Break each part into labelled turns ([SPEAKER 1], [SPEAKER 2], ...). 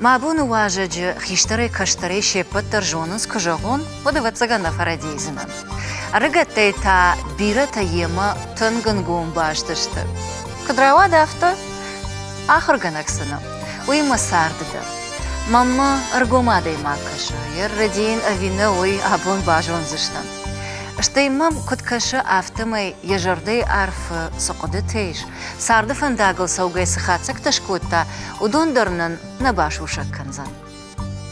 [SPEAKER 1] Мӕ абоны уазӕджы хистӕрӕй-кӕстӕрӕй се ппӕт дӕр зонынц куы зӕгъон, уӕд ӕвӕццӕгӕн нӕ фӕрӕдийдзынӕн. Ӕрыгӕттӕй та бирӕтӕ йемӕ тынг ӕнгом баст сты. Куыд рауад афтӕ? Ахуыргӕнӕг сын у, уыимӕ царды дӕр. Мӕнмӕ ӕргом адӕймаг кӕсы, йе ррӕдийын ӕви нӕ, уый абон базондзыстӕм. Стӕй мӕм куыд кӕсы, афтӕмӕй йӕ зӕрдӕйы арфы цы хъуыдытӕ ис, царды фӕндагыл цӕугӕ цы хатдзӕгтӕ скодта, уыдон дӕр нын нӕ басусӕг кӕндзӕн.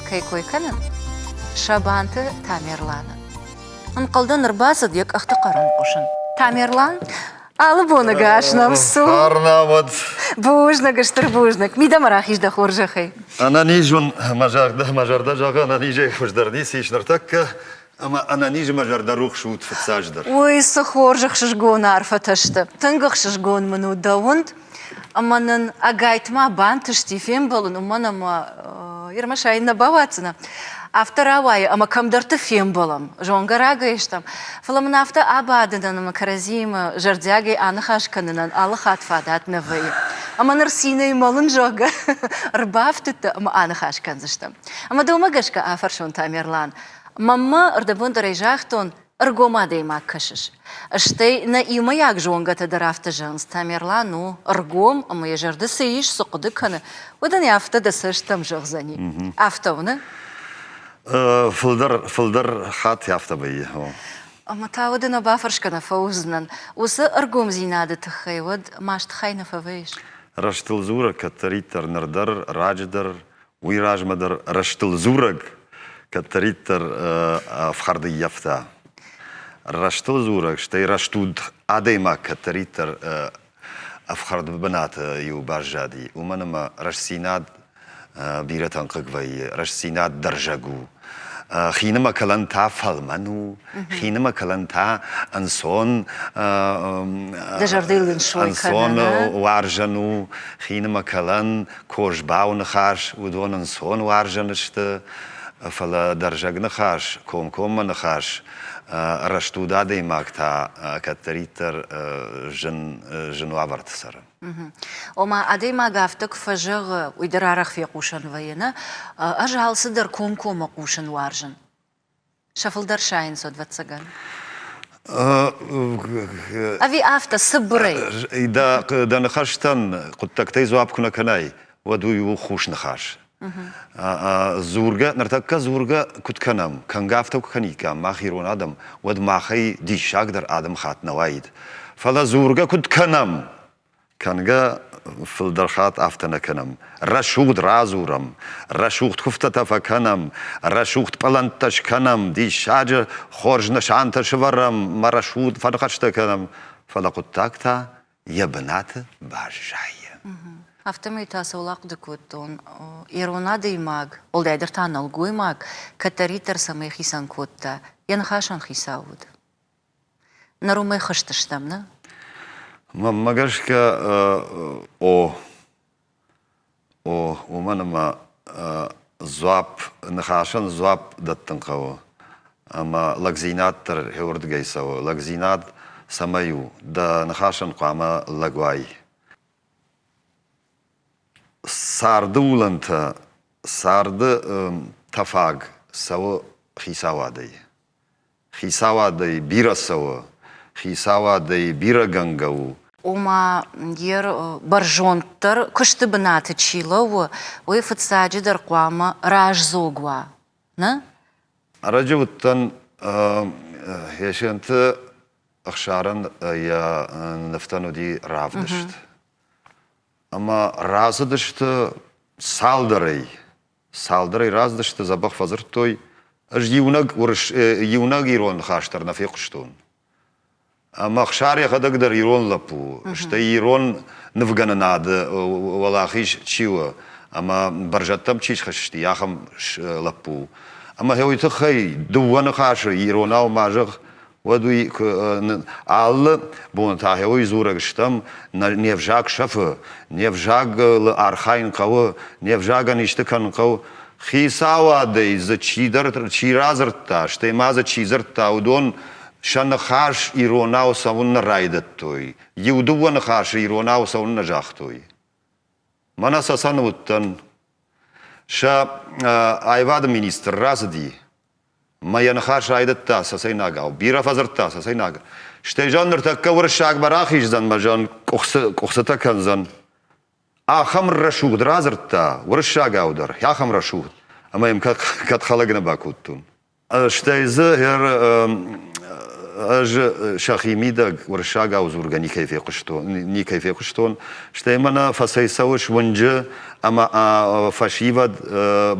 [SPEAKER 1] Кӕй кой кӕнын? Сабанты Тамерланы. Ӕнхъӕлдӕн ӕрбацыд йӕ къӕхты хъӕрӕн хъусын. Тамерлан, алы боны гас нӕм цу.
[SPEAKER 2] Фарнӕуӕд.
[SPEAKER 1] Бузныг, стыр бузныг. Мидӕмӕ рахиз дӕ хорзӕхӕй.
[SPEAKER 2] Ӕнӕниз уын, мӕ зӕрдӕ, мӕ зӕрдӕ зӕгъы, ӕнӕнизӕй хуыздӕр ницы ис ныртӕккӕ. Ӕмӕ ӕнӕниз мӕ зӕрдӕ рухс ут фыццаджыдӕр.
[SPEAKER 1] Ой, цы хорз ӕхсызгон арфӕтӕ сты. Тынг ӕхсызгон мын у дӕ уынд. Ӕмӕ нын ӕгайтма бантысти фембӕлын, уымӕн ӕмӕ ӕрмӕст ӕй нӕ бауадздзынӕ. Афтӕ рауайы, ӕмӕ кӕмдӕрты фембӕлӕм, зонгӕ рагӕй стӕм. Фӕлӕ мын афтӕ абадынӕн ӕмӕ кӕрӕдзиимӕ зӕрдиагӕй аныхас кӕнынӕн алы хатт фадат нӕ вӕййы. Ӕмӕ ныр цинӕй мӕлын, зӕгъгӕ, ӕрбафтыдтӕ ӕмӕ аныхас кӕндзыстӕм. Ӕмӕ дӕумӕ гӕсгӕ афӕрсон, Тамерлан, Мӕнмӕ ӕрдӕбон дӕр ӕй загътон, ӕргом адӕймаг кӕсыс. Стӕй нӕ иумӕйаг зонгӕтӕ дӕр афтӕ зӕгъынц, Тамерлан у ӕргом ӕмӕ йӕ зӕрды цы ис, цы хъуыды кӕны, уӕд ын афтӕ дӕ цӕст ӕм зӕгъдзӕни. Афтӕ у, нӕ?
[SPEAKER 2] Фылдӕр, фылдӕр хатт афтӕ вӕййы.
[SPEAKER 1] Ӕмӕ та уӕд нӕ бафӕрсгӕ нӕ фӕуыдзынӕн. Уыцы ӕргомдзинады тыххӕй уӕд маст хай нӕ фӕвӕййыс?
[SPEAKER 2] Рӕстыл дзурӕг кӕддӕриддӕр ныр дӕр, раджы дӕр, Уый размӕ дӕр рӕстыл дзурӕг кӕддӕриддӕр ӕфхӕрд ӕййӕфта. Рӕстыл дзурӕг, стӕй рӕстуд адӕймаг кӕддӕриддӕр ӕфхӕрд бынаты-иу баззади, уымӕн ӕмӕ рӕстдзинад бирӕтӕн хъыг вӕййы, рӕстдзинад дӕрзӕг у. Хинымӕ кӕлӕн та фӕлмӕн у, хинымӕ кӕлӕн та ӕнцон
[SPEAKER 1] Дӕ зӕрдӕйыл ӕнцой
[SPEAKER 2] ӕнцон уарзӕн у, хинымӕ кӕлӕн Козбау ныхас уыдон ӕнцон уарзӕн сты, фӕлӕ дӕрзӕг ныхас, комкоммӕ ныхас, рӕстуд адӕймаг та кӕддӕриддӕр зын, зын уавӕрты цӕры.
[SPEAKER 1] Ома адӕймаг афтӕ куы фӕзӕгъы, уый дӕр арӕх фехъусӕн вӕййы, нӕ? Ӕз алцыдӕр комкоммӕ хъусын уарзын. Сӕ фылдӕр сайынц, ӕвӕццӕгӕн. Ӕви афтӕ цыбырӕй?
[SPEAKER 2] Дӕ, дӕ ныхӕстӕн хъуыддӕгтӕй дзуапп куы нӕ кӕнай, уӕд уый у хус ныхас. Дзургӕ, ныртӕккӕ дзургӕ куыд кӕнӕм, кӕнгӕ афтӕ куы кӕниккам мах ирон адӕм, уӕд махӕй диссагдӕр адӕмыхатт нӕ уаид. Фӕлӕ дзургӕ куыд кӕнӕм, Кӕнгӕ фылдӕр хатт афтӕ нӕ кӕнӕм. Рӕсугъд радзурӕм, рӕсугъд куывтӕтӕ фӕкӕнӕм, рӕсугъд пълӕнттӕ скӕнӕм, диссаджы хорз нысантӕ сывӕрӕм мӕ рӕсугъд фӕныхӕстӕ кӕнӕм, фӕлӕ хъуыддаг та йӕ бынаты баззайы.
[SPEAKER 1] Афтӕмӕй та цӕуыл ахъуыды кодтон, ирон адӕймаг, уӕлдайдӕр та нӕлгоймаг, кӕддӕриддӕр цӕмӕй хицӕн кодта, йӕ ныхасӕн хицау уыд. Ныр уымӕй хызтыстӕм, нӕ?
[SPEAKER 2] Мӕнмӕ гӕсгӕ, о. О, уымӕн ӕмӕ дзуапп, ныхасӕн дзуапп дӕттын хъӕуы. Ӕмӕ лӕгдзинад дӕр хеуырдыгӕй цӕуы. Лӕгдзинад цӕмӕй у? Дӕ ныхасӕн хъуамӕ лӕг уай. Царды улӕнтӕ, царды тӕфаг цӕуы хицауадӕй. Хицауадӕй бирӕ цӕуы, хицауадӕй бирӕ гӕнгӕ у.
[SPEAKER 1] Ома, йе бӕрзонддӕр куысты бынаты чи лӕууы, уый фыццаджыдӕр хъуамӕ раздзог уа, нӕ?
[SPEAKER 2] Ӕрӕджы уыдтӕн Есенты Ӕхсарӕн йӕ нывтӕн уыди равдыст. Ӕмӕ рацыдысты цалдӕрӕй Цалдӕрӕй рацыдысты, дзӕбӕх фӕдзырдтой. Ӕз иунӕг уырыс, иунӕг ирон ныхас дӕр нӕ фехъуыстон. Ӕмӕ Ӕхсар йӕхӕдӕг дӕр ирон лӕппу, стӕй ирон нывгӕнынады уӕлахиз чи у, ӕмӕ бӕрзӕдтӕм чи схызти, ахӕм лӕппу. Ӕмӕ уый тыххӕй дыууӕ ныхасы иронау ма зӕгъ, уӕд уый алы бон та уый дзурӕг стӕм, не взаг сӕфы, не взагыл архайын хъӕуы, не взагӕн исты кӕнын хъӕуы. Хицауадӕй дзы чидӕр чи радзырдта, стӕй ма дзы чи дзырдта, уыдон сӕ ныхас иронау цӕуын нӕ райдыдтой. Иу-дыууӕ ныхасы иронау цӕуын нӕ загътой. Мӕнӕ цӕцӕны уыдтӕн. Сӕ аивады министр рацыди, мӕ йӕ ныхас райдыдта цӕцӕйнагау, бирӕ фӕдзырдта цӕцӕйнаг. Стӕй зӕгъ ныртӕккӕ уырыссагмӕ рахиздзӕн мӕ зӕгъ къуыхцытӕ кӕндзӕн. Ахӕм рӕсугъд радзырдта уырыссагау дӕр, ахӕм рӕсугъд, ӕмӕ йӕм кӕд хӕлӕг нӕ бакодтон. Стӕй дзы ӕз сӕхи мидӕг уырыссагау дзургӕ никӕй фехъуыстон, никӕй фехъуыстон. Стӕй мӕнӕ фӕцӕйцӕуыс уынджы ӕмӕ фӕсивӕд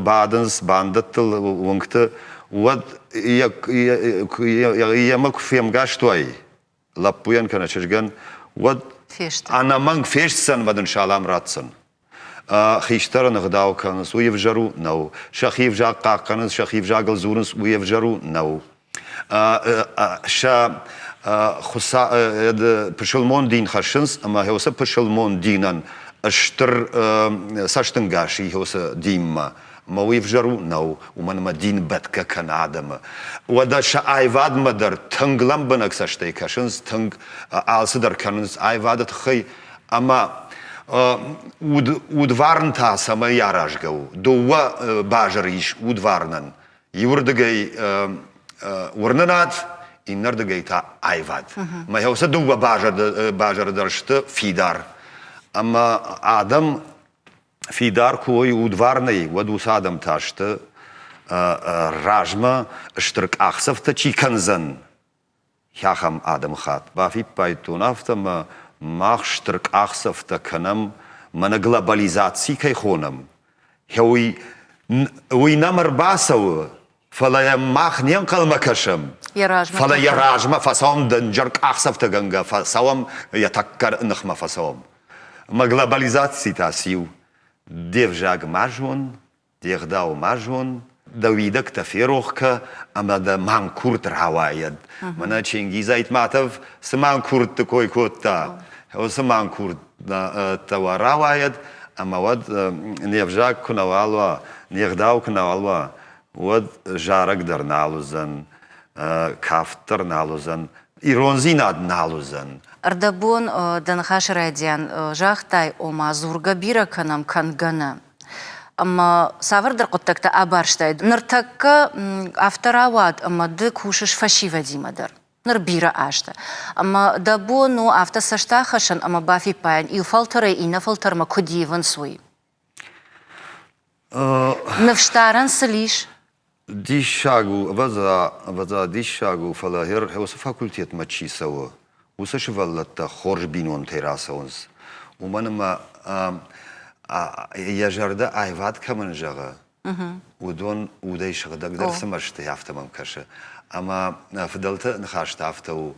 [SPEAKER 2] бадынц бандӕттыл уынгты, уӕд йемӕ куы фемгаст уай лӕппуйӕн кӕнӕ чызгӕн, уӕд ӕнӕмӕнг фестдзӕн ӕмӕ дын салам ратдзӕн. Хистӕрӕн ӕгъдау кӕнынц, уый ӕвзӕр у? Нӕу. Сӕхи ӕвзаг хъахъхъӕнынц, сӕхи ӕвзагыл дзурынц, уый ӕвзӕр у? Нӕу. Сӕ хуыца пысылмон дин хӕссынц, ӕмӕ уыцы пысылмон динӕн стыр цӕстынгас и уыцы динмӕ. Ӕмӕ уый ӕвзӕр у? Нӕу. Уымӕн ӕмӕ дин бӕтгӕ кӕны адӕмы. Уӕдӕ сӕ аивадмӕ дӕр тынг лӕмбынӕг цӕстӕй кӕсынц, тынг алцыдӕр кӕнынц аивады тыххӕй. Ӕмӕ удварн та цӕмӕй аразгӕ у? Дыууӕ базыры ис удварнӕн. Иуырдыгӕй уырнынад, иннӕрдыгӕй та аивад. Мӕ уыцы дыууӕ базыры дӕр сты фидар. Ӕмӕ адӕм фидар куы уой удварнӕй, уӕд уыцы адӕм та сты размӕ стыр къахдзӕфтӕ чи кӕндзӕн, ахӕм адӕмыхатт. Бафиппайдтон афтӕ, ӕмӕ мах стыр къахдзӕфтӕ кӕнӕм, мӕнӕ глобализаци кӕй хонӕм, уый, уый нӕм ӕрбацӕуы, фӕлӕ йӕм мах не нхъӕлмӕ кӕсӕм. Фӕлӕ йӕ размӕ фӕцӕуӕм дӕнджыр къахдзӕфтӕгӕнгӕ, фӕцӕуӕм йӕ тӕккӕ ныхмӕ фӕцӕуӕм. Ӕмӕ глобализаци та циу? Де взаг ма зон, де гъдау ма зон, дӕ уидӕгтӕ ферох кӕ ӕмӕ дӕ манкурт рауайӕд. Мӕнӕ Чингиз Айтматов цы манкуртты кой кодта, уыцы манкурттӕ уа рауайӕд, ӕмӕ уӕд не взаг куы нӕуал уа, не гъдау куы нӕуал уа, уӕд зарӕг дӕр нал уыдзӕн, кафт дӕр нал уыдзӕн, ирондзинад нал уыдзӕн.
[SPEAKER 1] Ӕрдӕбон дӕ ныхасы райдиан загътай, ома дзургӕ бирӕ кӕнӕм, кӕнгӕ нӕ. Ӕмӕ цавӕрдӕр хъуыддӕгтӕ абарстай. Ныртӕккӕ афтӕ рауад, ӕмӕ ды кусыс фӕсивӕдимӕ дӕр. Ныр бирӕ азты. Ӕмӕ дӕ бон у афтӕ цӕст ахӕссын ӕмӕ бафиппайын, иу фӕлтӕрӕй иннӕ фӕлтӕрмӕ куыд ивынц, уый. Ныфсдарӕн сыл ис?
[SPEAKER 2] Диссаг у, ӕвӕдза, ӕвӕдза, диссаг у, фӕлӕ уыцы факультетмӕ чи цӕуы, уыцы сывӕллӕттӕ хорз бинонтӕй рацӕуынц. Уымӕн ӕмӕ йӕ зӕрдӕ аивад кӕмӕн зӕгъы, уыдон удӕй сыгъдӕгдӕр цы мӕсты, афтӕ мӕм кӕсы. Ӕмӕ фыдӕлты ныхас та афтӕ у,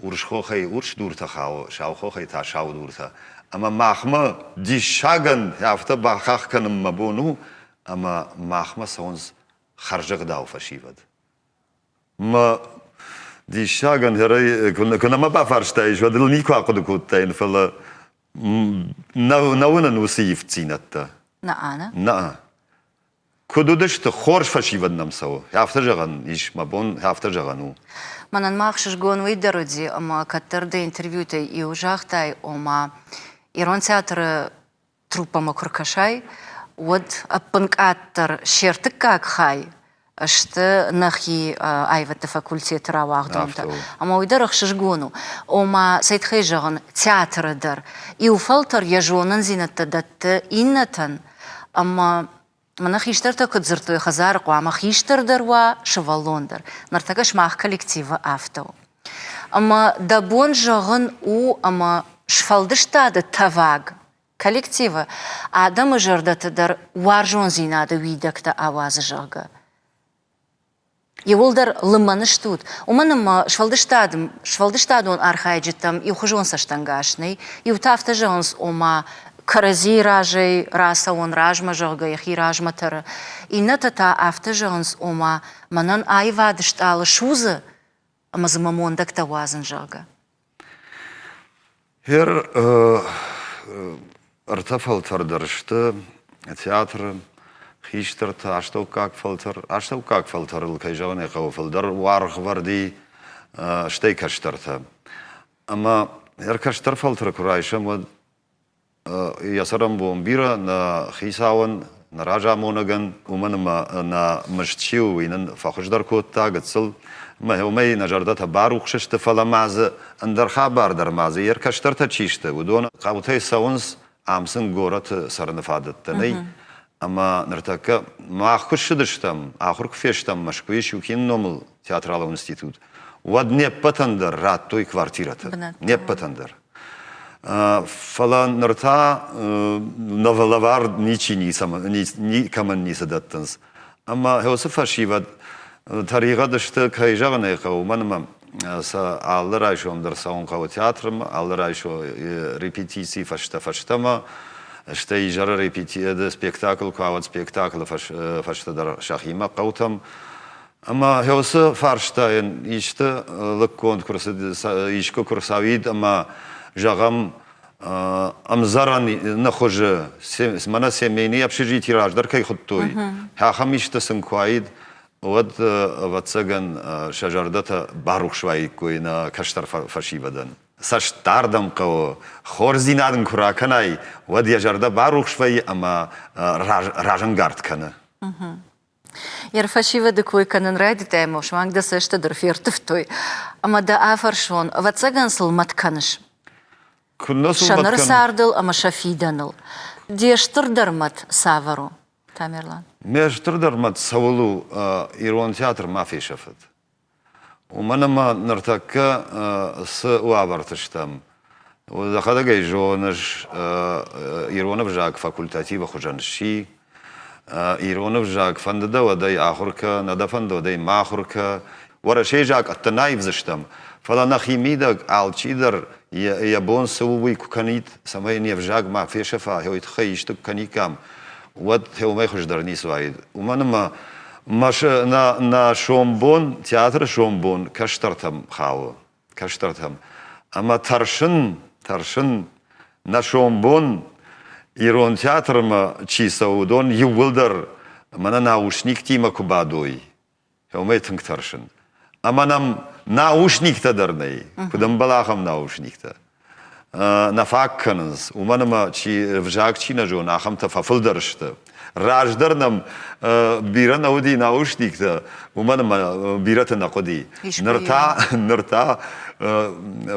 [SPEAKER 2] урс хохӕй урс дуртӕ хауы, сау хохӕй та сау дуртӕ. Ӕмӕ махмӕ диссагӕн афтӕ бахахх кӕнын мӕ бон у, ӕмӕ махмӕ цӕуынц хӕрзӕгъдау фӕсивӕд. Мӕ диссагӕн куы нӕ мӕ бафарстаис, уӕд ыл никуы ахъуыды кодтаин, фӕлӕ нӕ уынын уыцы ивддзинӕдтӕ.
[SPEAKER 1] Нӕ,
[SPEAKER 2] Нӕ. Куыд уыдысты, хорз фӕсивӕд нӕм цӕуы. Афтӕ зӕгъӕн ис, мӕ бон афтӕ зӕгъӕн у.
[SPEAKER 1] Мӕнӕн ма ӕхсызгон уый дӕр уыди, ӕмӕ кӕддӕр дӕ интервьютӕй иу загътай, ома Ирон театры труппӕмӕ куы ркӕсай, уӕд ӕппынкъаддӕр се ртыккаг хай сты нӕхи аивӕдты факультеты рауагъдонтӕ. Ӕмӕ уый дӕр ӕхсызгон у. Ома, цӕй тыххӕй зӕгъын, театры дӕр иу фӕлтӕр йӕ зонындзинӕдтӕ дӕтты иннӕтӕн, ӕмӕ мӕнӕ хистӕртӕ куыд дзырдтой, хӕдзары хъуамӕ хистӕр дӕр уа, сывӕллон дӕр. Ныртӕккӕ сымах коллективы афтӕ у. Ӕмӕ дӕ бон зӕгъын у, ӕмӕ сфӕлдыстады тӕваг коллективы адӕмы зӕрдӕты дӕр уарзондзинады уидӕгтӕ ауадзы, зӕгъгӕ. Иууылдӕр лымӕн стут, уымӕн ӕмӕ сфӕлдыстад, сфӕлдыстадон архайджытӕм иухуызон цӕстӕнгас нӕй. Иутӕ афтӕ зӕгъынц, ома кӕрӕдзийы разӕй рацӕуын размӕ, зӕгъгӕ, йӕхи размӕ тӕры. Иннӕтӕ та афтӕ зӕгъынц, ома мӕнӕн аивады стъалы судзы ӕмӕ дзы мӕ мондӕгтӕ уадзын, зӕгъгӕ.
[SPEAKER 2] Гъер ӕртӕ фӕлтӕр дӕр сты театры хистӕртӕ, астӕуккаг фӕлтӕр. Астӕуккаг фӕлтӕрыл, кӕй зӕгъын ӕй хъӕуы, фылдӕр уаргъвӕрди, стӕй кӕстӕртӕ. Ӕмӕ ӕркӕстӕр фӕлтӕры куы райсӕм, уӕд йӕ цӕрӕнбон бирӕ, нӕ хицауӕн. нӕ разамонӕгӕн, уымӕн ӕмӕ нӕ мызд чи у, уый нын фӕхуыздӕр кодта гыццыл. Ӕмӕ уымӕй нӕ зӕрдӕтӕ барухс сты, фӕлӕ ма дзы ӕндӕр хабар дӕр ма дзы йе ркӕстӕртӕ чи сты, уыдон хъӕутӕй цӕуынц, ам сын горӕты цӕрыны фадӕттӕ нӕй. Ӕмӕ ныртӕккӕ мах куы ссыдыстӕм, ахуыр куы фестӕм Мӕскуыйы Щукины номыл театралон институт, уӕд не ппӕтӕн дӕр радтой квартирӕтӕ. Не ппӕтӕн дӕр. Фӕлӕ ныр та лӕвар ничи никӕмӕн ницы дӕттынц. Ӕмӕ уыцы фӕсивӕд тӕригъӕд сты, кӕй зӕгъын ӕй хъӕуы, уымӕн ӕмӕ сӕ алы райсом дӕр цӕуын хъӕуы театрмӕ, алы райсом репетицийы фӕстӕ фӕстӕмӕ, стӕй изӕры репетици спектакль куы ауад спектаклы фӕстӕ дӕр сӕхимӕ хъӕутӕм. Ӕмӕ уыцы фарстайӕн исты лыггонд куы рцыд, искуы куы рцӕуид ӕмӕ, зӕгъӕм, ӕмдзӕрӕны хуызы, мӕнӕ семейный общежитие раздӕр кӕй хуыдтой, ахӕм исты сын куы уаид, уӕд, ӕвӕццӕгӕн, сӕ зӕрдӕтӕ барухс уаиккой нӕ кӕстӕр фӕсивӕдӕн. Цӕстдардӕм хъӕуы, хорздзинад ын куы ракӕнай, уӕд йӕ зӕрдӕ барухс вӕййы ӕмӕ разӕнгард кӕны.
[SPEAKER 1] Йе фӕсивӕды кой кӕнын райдыдтай ӕмӕ суанг дӕ цӕсты дӕр ферттывтой. Ӕмӕ дӕ афӕрсон, ӕвӕццӕгӕн сыл мӕт кӕныс?
[SPEAKER 2] Куыннӕ сыл
[SPEAKER 1] Сӕ
[SPEAKER 2] мӕт
[SPEAKER 1] ныры
[SPEAKER 2] кӕнын?
[SPEAKER 1] цардыл ӕмӕ сӕ фидӕныл. Де стырдӕр мӕт цавӕр у, Тамерлан?
[SPEAKER 2] Ме стырдӕр мӕт цӕуыл у, ирон театр ма фесӕфӕд. Уымӕн ӕмӕ ныртӕккӕ цы уавӕрты стӕм, дӕхӕдӕг ӕй зоныс, ирон ӕвзаг факультативы хуызӕн сси. Ирон ӕвзаг фӕнды дӕ уӕд ӕй ахуыр кӕ, нӕ дӕ фӕнды уӕд ӕй ма ахуыр кӕ. Уӕрӕсейы закъӕттӕ нӕ аивдзыстӕм, фӕлӕ нӕхи мидӕг алчидӕр йӕ бон цы у, уый куы кӕнид, цӕмӕй не взаг ма фесӕфа, уый тыххӕй исты куы кӕниккам, уӕд уымӕй хуыздӕр ницы уаид. Уымӕн ӕмӕ Нӕ сомбон, театры сомбон кӕстӕртӕм хауы, кӕстӕртӕм. Ӕмӕ тӕрсын, тӕрсын, нӕ сомбон ирон театрмӕ чи цӕуы, уыдон иууылдӕр мӕнӕ наушниктимӕ куы бадой, уымӕй тынг тӕрсын. Ӕмӕ нӕм наушниктӕ дӕр нӕй, куыд ӕмбӕлы ахӕм наушниктӕ. нӕ фаг кӕнынц, уымӕн ӕмӕ чи ӕвзаг чи нӕ зоны, ахӕмтӕ фӕфылдӕр сты. Раздӕр нӕм бирӕ нӕ уыди наушниктӕ, уымӕн ӕмӕ бирӕты нӕ хъуыди. Ныр та, ныр та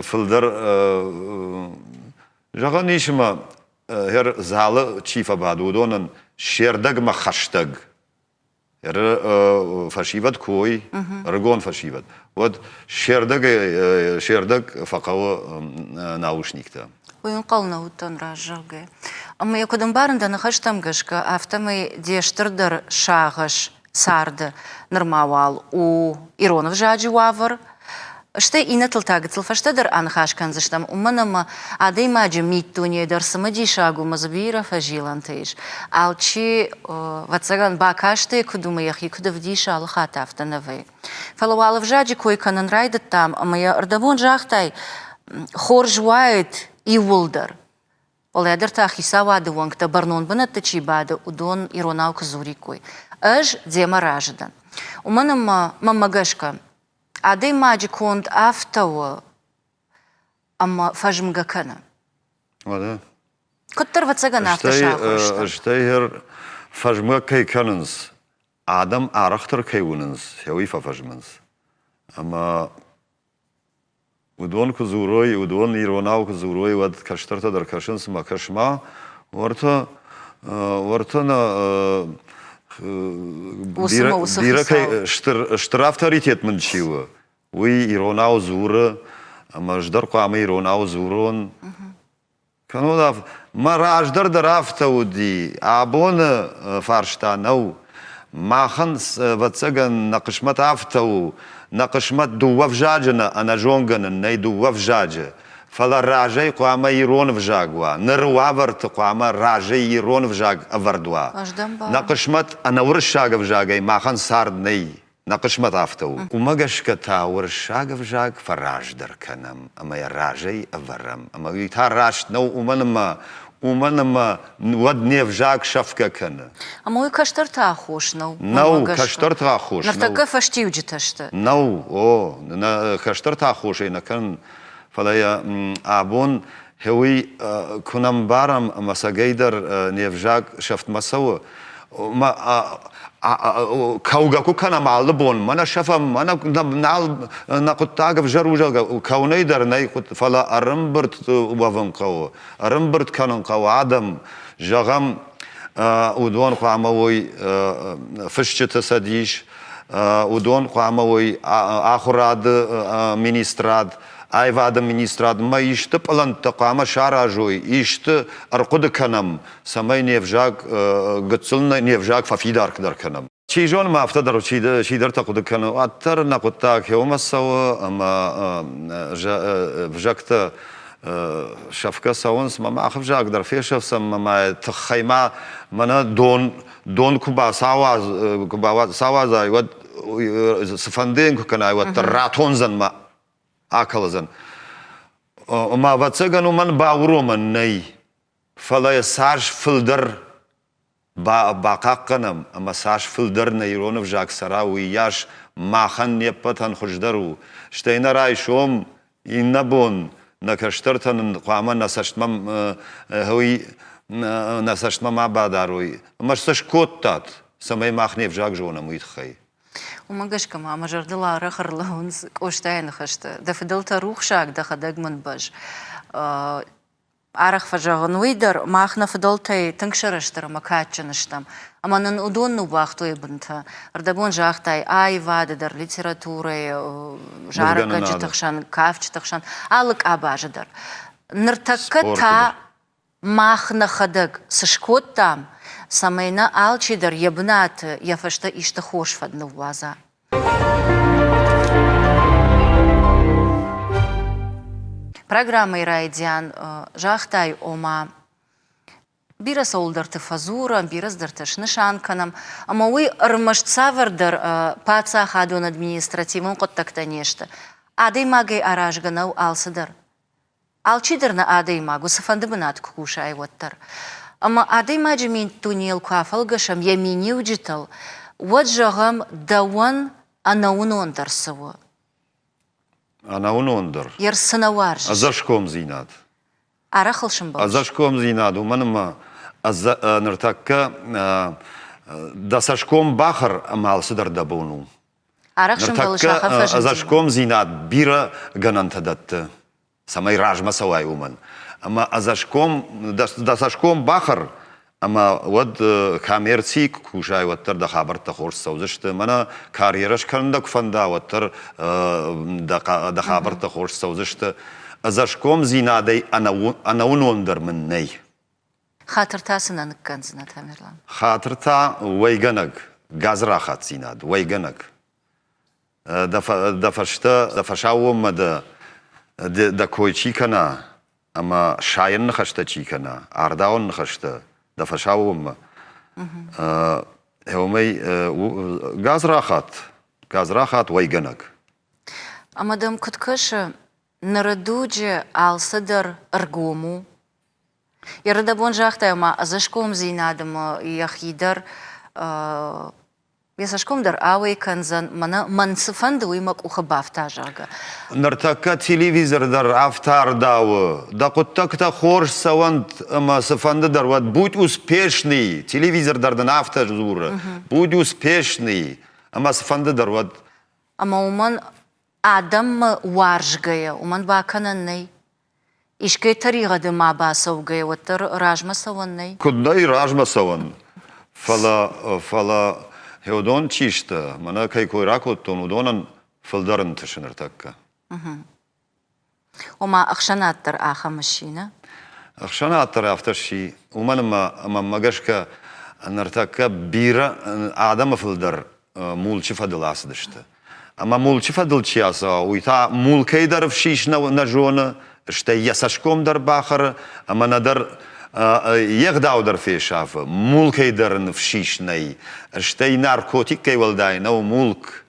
[SPEAKER 2] фылдӕр зӕгъӕн ис ӕмӕ залы чи фӕбады, уыдонӕн се рдӕгмӕ хӕстӕг фӕсивӕд куы уой, ӕрыгон фӕсивӕд, уӕд се рдӕг фӕхъӕуы наушниктӕ.
[SPEAKER 1] Уый ӕнхъӕл нӕ уыдтӕн раст зӕгъгӕ. Ӕмӕ йӕ куыд ӕмбарын дӕ ныхӕстӕм гӕсгӕ, афтӕмӕй де стырдӕр сагъӕс царды нырма уал у ирон ӕвзаджы уавӕр, Стӕй иннӕтыл та гыццыл фӕстӕдӕр аныхас кӕндзыстӕм, уымӕн ӕмӕ адӕймаджы миддуне дӕр цымыдисаг у ӕмӕ дзы бирӕ фӕзилӕнтӕ ис. Алчи, ӕвӕццӕгӕн, бакастӕй куыд у ӕмӕ йӕхи куыд ӕвдисы, алы хатт афтӕ нӕ вӕййы. Фӕлӕ уал ӕвзаджы кой кӕнын райдыдтам ӕмӕ йӕ ӕрдӕбон загътай, хорз уаид иууылдӕр. Уӕлдайдӕр та хицауады уӕнгтӕ бӕрнон бынӕтты чи бады, уыдон иронау куы дзуриккой. Ӕз демӕ разы дӕн. Уымӕн ӕмӕ, мӕнмӕ гӕсгӕ, Адӕймаджы конд афтӕ у, ӕмӕ фӕзмгӕ кӕны.
[SPEAKER 2] Уӕдӕ?
[SPEAKER 1] Куыддӕр, ӕвӕццӕгӕн, афтӕ сахуыр сты.
[SPEAKER 2] Стӕй фӕзмгӕ кӕй кӕнынц, адӕм арӕхдӕр кӕй уынынц, уый фӕфӕзмынц. Ӕмӕ Уыдон куы дзурой, уыдон иронау куы дзурой, уӕд кӕстӕртӕ дӕр кӕсынц ӕмӕ кӕс-ма, уӕртӕ, уӕртӕ нӕ бирӕ, бирӕ кӕй стыр, стыр авторитет мын чи у, уый иронау дзуры, ӕмӕ ӕз дӕр хъуамӕ иронау дзурон. Кӕнон мӕ раздӕр дӕр афтӕ уыди, абоны фарста нӕу. Махӕн, ӕвӕццӕгӕн, нӕ хъысмӕт афтӕ у, нӕ хъысмӕт дыууӕ взаджы нӕ ӕнӕзонгӕ нын нӕй дыууӕ взаджы, фӕлӕ разӕй хъуамӕ ирон ӕвзаг уа, ныры уавӕрты хъуамӕ разӕй ирон ӕвзаг ӕвӕрд уа. Нӕ хъысмӕт ӕнӕуырыссаг ӕвзагӕй махӕн цард нӕй. Нӕ хъысмӕт афтӕ у. Уымӕ гӕсгӕ та уырыссаг ӕвзаг фӕраздӕр кӕнӕм ӕмӕ йӕ разӕй ӕвӕрӕм. Ӕмӕ уый та раст нӕу, уымӕн ӕмӕ уымӕн ӕмӕ уӕд не взаг сӕфгӕ кӕны.
[SPEAKER 1] Ӕмӕ уый кӕстӕрты аххос нӕу?
[SPEAKER 2] Нӕу, кӕстӕрты аххос нӕу.
[SPEAKER 1] Ныртӕккӕ фӕстиуджытӕ сты.
[SPEAKER 2] Нӕу, о, нӕ кӕстӕрты аххосӕй нӕ кӕнын, фӕлӕ йӕ абон уый куы нӕ мбарӕм ӕмӕ цӕгӕйдӕр не взаг сӕфтмӕ цӕуы, Кӕугӕ куы кӕнӕм алы бон, мӕнӕ сӕфӕм, мӕнӕ нал нӕ хъуыддаг ӕвзӕр у, зӕгъгӕ, кӕуынӕй дӕр нӕй, фӕлӕ ӕрӕмбырд уӕвын хъӕуы, ӕрӕмбырд кӕнын хъӕуы адӕм, зӕгъӕм, уыдон хъуамӕ уой фысджыты цӕдис, уыдон хъуамӕ уой ахуырады министрад, аивады министрадмӕ исты пълӕнттӕ хъуамӕ саразой, исты ӕрхъуыды кӕнӕм, цӕмӕй не взаг гыццыл не взаг фӕфидардӕр кӕнӕм. Чи зоны ма афтӕ дӕр чидӕртӕ хъуыды кӕны, уӕддӕр нӕ хъуыддаг хеуымӕ цӕуы ӕмӕ взӕгтӕ сӕфгӕ цӕуынц, мӕ мах ӕвзаг дӕр фесӕфдзӕн, мӕ ма тыххӕй ма мӕнӕ дон дон куы бацауадзай, уӕд цыфӕнды йын куы кӕнай, уӕддӕр ратондзӕн мӕ акӕлдзӕн. Ома, ӕвӕццӕгӕн, уымӕн бауромӕн нӕй. Фӕлӕ цас фылдӕр бахъахъхъӕнӕм ӕмӕ цас фылдӕр нӕ ирон ӕвзаг цӕра, уыйас махӕн не ппӕтӕн хуыздӕр у. Стӕй нӕ райсом, иннӕ бон нӕ кӕстӕртӕ нын хъуамӕ нӕ цӕстмӕ уый нӕ цӕстмӕ ма бадарой. Ӕмӕ сӕ скодтат, цӕмӕй мах не взаг зонӕм, уый тыххӕй.
[SPEAKER 1] Уымӕ гӕсгӕ ма мӕ зӕрдыл арӕх ӕрлӕууынц Къостайы ныхӕстӕ: «Дӕ фыдӕлтӕ рухсаг, дӕхӕдӕг мын бӕз». Арӕх фӕзӕгъын уый дӕр, мах нӕ фыдӕлтӕй тынг сӕрыстыр ӕмӕ кадджын стӕм, ӕмӕ нын уыдон ныууагътой бынтӕ. Ӕрдӕбон загътай, аивады дӕр, литературӕйы, зарӕггӕнджыты хсӕн, кафджыты хсӕн, алы къабазы дӕр. Ныртӕккӕ та мах нӕхӕдӕг цы скодтам, цӕмӕй нӕ алчидӕр йӕ бынаты йӕ фӕстӕ исты хорз фӕд ныууадза. Программӕйы райдиан загътай, ома бирӕ цӕуылдӕрты фӕдзурӕм, бирӕ цыдӕртӕ снысан кӕнӕм, ӕмӕ уый ӕрмӕст цавӕрдӕр паддзахадон административон хъуыддӕгтӕ не сты. Адӕймагӕй аразгӕ нӕу алцыдӕр. Алчидӕр нӕ адӕймаг у, цыфӕнды бынат куы кусай, уӕддӕр. Ӕмӕ адӕймаджы миддунейыл куы афӕлгӕсӕм йӕ миниуджытыл, уӕд зӕгъӕм, дӕуӕн ӕнӕуынондӕр цы у?
[SPEAKER 2] Ӕнӕуынондӕр?
[SPEAKER 1] Йе цы нӕ уарзыс?
[SPEAKER 2] Ӕдзӕсгомдзинад.
[SPEAKER 1] Арӕх ыл сымбӕлыс?
[SPEAKER 2] Ӕдзӕсгомдзинад, уымӕн ӕмӕ ныртӕккӕ дӕ цӕсгом бахӕр ӕмӕ алцыдӕр дӕ бон у.
[SPEAKER 1] Арӕх сымбӕлыс ахӕм фӕзындимӕ?
[SPEAKER 2] Ӕдзӕсгомдзинад бирӕ гӕнӕнтӕ дӕтты, цӕмӕй размӕ цӕуай, уымӕн. Ӕмӕ ӕдзӕсгом, дӕ цӕсгом бахӕр, ӕмӕ уӕд коммерцийы куы кусай, уӕддӕр дӕ хабӕрттӕ хорз цӕудзысты. Мӕнӕ карьерӕ скӕнын дӕ куы фӕнда, уӕддӕр дӕ хабӕрттӕ хорз цӕудзысты. Ӕдзӕсгомдзинадӕй ӕнӕуынондӕр мын нӕй.
[SPEAKER 1] Хатыр та цы нӕ ныккӕндзынӕ, Тамерлан?
[SPEAKER 2] Хатыр та уӕйгӕнӕг, гадзрахатдзинад, уӕйгӕнӕг. Дӕ фӕстӕ, дӕ фӕсаууонмӕ дӕ, дӕ кой чи кӕна ӕмӕ сайӕн ныхӕстӕ чи кӕна, ардауӕн ныхӕстӕ дӕ фӕсаууонмӕ, уымӕй гадзрахат, гадзрахат уӕйгӕнӕг.
[SPEAKER 1] Ӕмӕ дӕм куыд кӕсы, ныры дуджы алцыдӕр ӕргом у? Ӕрдӕбон загътай, ма ӕдзӕсгомдзинад ӕмӕ йӕхи дӕр йӕ цӕсгом дӕр ауӕй кӕндзӕн, мӕнӕ мӕн цы фӕнды, уый мӕ къухы бафта, зӕгъгӕ.
[SPEAKER 2] Ныртӕккӕ телевизор дӕр афтӕ ардауы. Дӕ хъуыддӕгтӕ хорз цӕуӕнт ӕмӕ цыфӕнды дӕр уӕд будь успешный. Телевизор дӕр дын афтӕ дзуры. Будь успешный. Ӕмӕ цыфӕнды дӕр уӕд.
[SPEAKER 1] Ӕмӕ уымӕн адӕммӕ уарзгӕйӕ уымӕн бакӕнӕн нӕй. Искӕй тӕригъӕды ма бацӕугӕйӕ, уӕддӕр размӕ цӕуӕн нӕй?
[SPEAKER 2] Куыд нӕй размӕ цӕуӕн, фӕлӕ, фӕлӕ уыдон чи сты, мӕнӕ кӕй кой ракодтон, уыдонӕн фылдӕр ӕнтысы ныртӕккӕ.
[SPEAKER 1] Ома ӕхсӕнад дӕр ахӕм сси, нӕ?
[SPEAKER 2] Ӕхсӕнад дӕр афтӕ сси, уымӕн ӕмӕ мӕнмӕ гӕсгӕ ныртӕккӕ бирӕ адӕмы фылдӕр мулчы фӕдыл ацыдысты. Ӕмӕ мулчы фӕдыл чи ацӕуа, уый та мулкӕй дӕр ӕфсис нӕ, нӕ зоны, стӕй йӕ цӕсгом дӕр бахӕры ӕмӕ нӕдӕр йе гъдау дӕр фесафы, мулкӕй дӕр ын ӕфсис нӕй, стӕй наркотиккӕй уӕлдай нӕу мулк.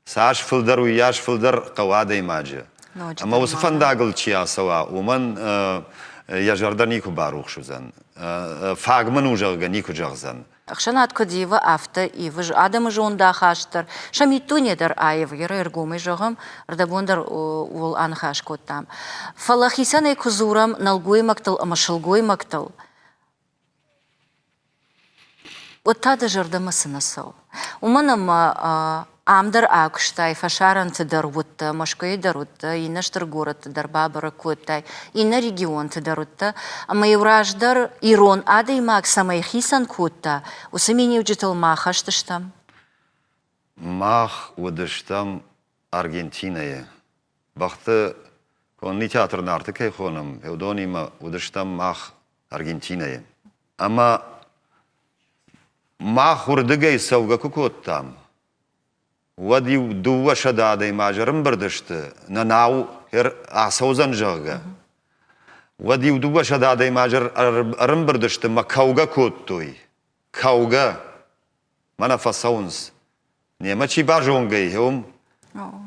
[SPEAKER 2] Цас фылдӕр, уыйас фылдӕр хъӕуы адӕймаджы. Ӕмӕ уыцы фӕндагыл чи ацӕуа, уымӕн йӕ зӕрдӕ никуы барухс уыдзӕн. Фаг мын у, зӕгъгӕ, никуы зӕгъдзӕн.
[SPEAKER 1] Ӕхсӕнад куыд ивы, афтӕ ивы адӕмы зондахаст дӕр, сӕ миддуне дӕр аивы, йӕ ӕргомӕй зӕгъӕм, ӕрдӕбон дӕр ууыл аныхас кодтам. Фӕлӕ хицӕнӕй куы дзурӕм нӕлгоймӕгтыл ӕмӕ сылгоймӕгтыл. Уӕд та дӕ зӕрдӕмӕ цы нӕ цӕуы? Уымӕн ӕмӕ ам дӕр акуыстай, фӕсарӕнты дӕр уыдтӕ, Мӕскуыйы дӕр уыдтӕ, иннӕ стыр горӕтты дӕр бабӕрӕг кодтай, иннӕ регионты дӕр уыдтӕ. Ӕмӕ-иу раздӕр ирон адӕймаг цӕмӕй хицӕн кодта, уыцы миниуджытыл ма хӕст стӕм?
[SPEAKER 2] Мах уыдыстӕм Аргентинӕйы. Бӕхты конный театр Нарты кӕй хонӕм, уыдонимӕ уыдыстӕм мах Аргентинӕйы. Ӕмӕ мах уырдыгӕй цӕугӕ куы кодтам, уӕд-иу 200 адӕймаджы ӕрӕмбырд сты, нӕ нау ацӕудзӕн, зӕгъгӕ. Уӕд-иу 200 адӕймаджы ӕрӕмбырд сты мӕ кӕугӕ кодтой. Кӕугӕ! Мӕнӕ фӕцӕуынц. Немӕ чи базонгӕ и, уым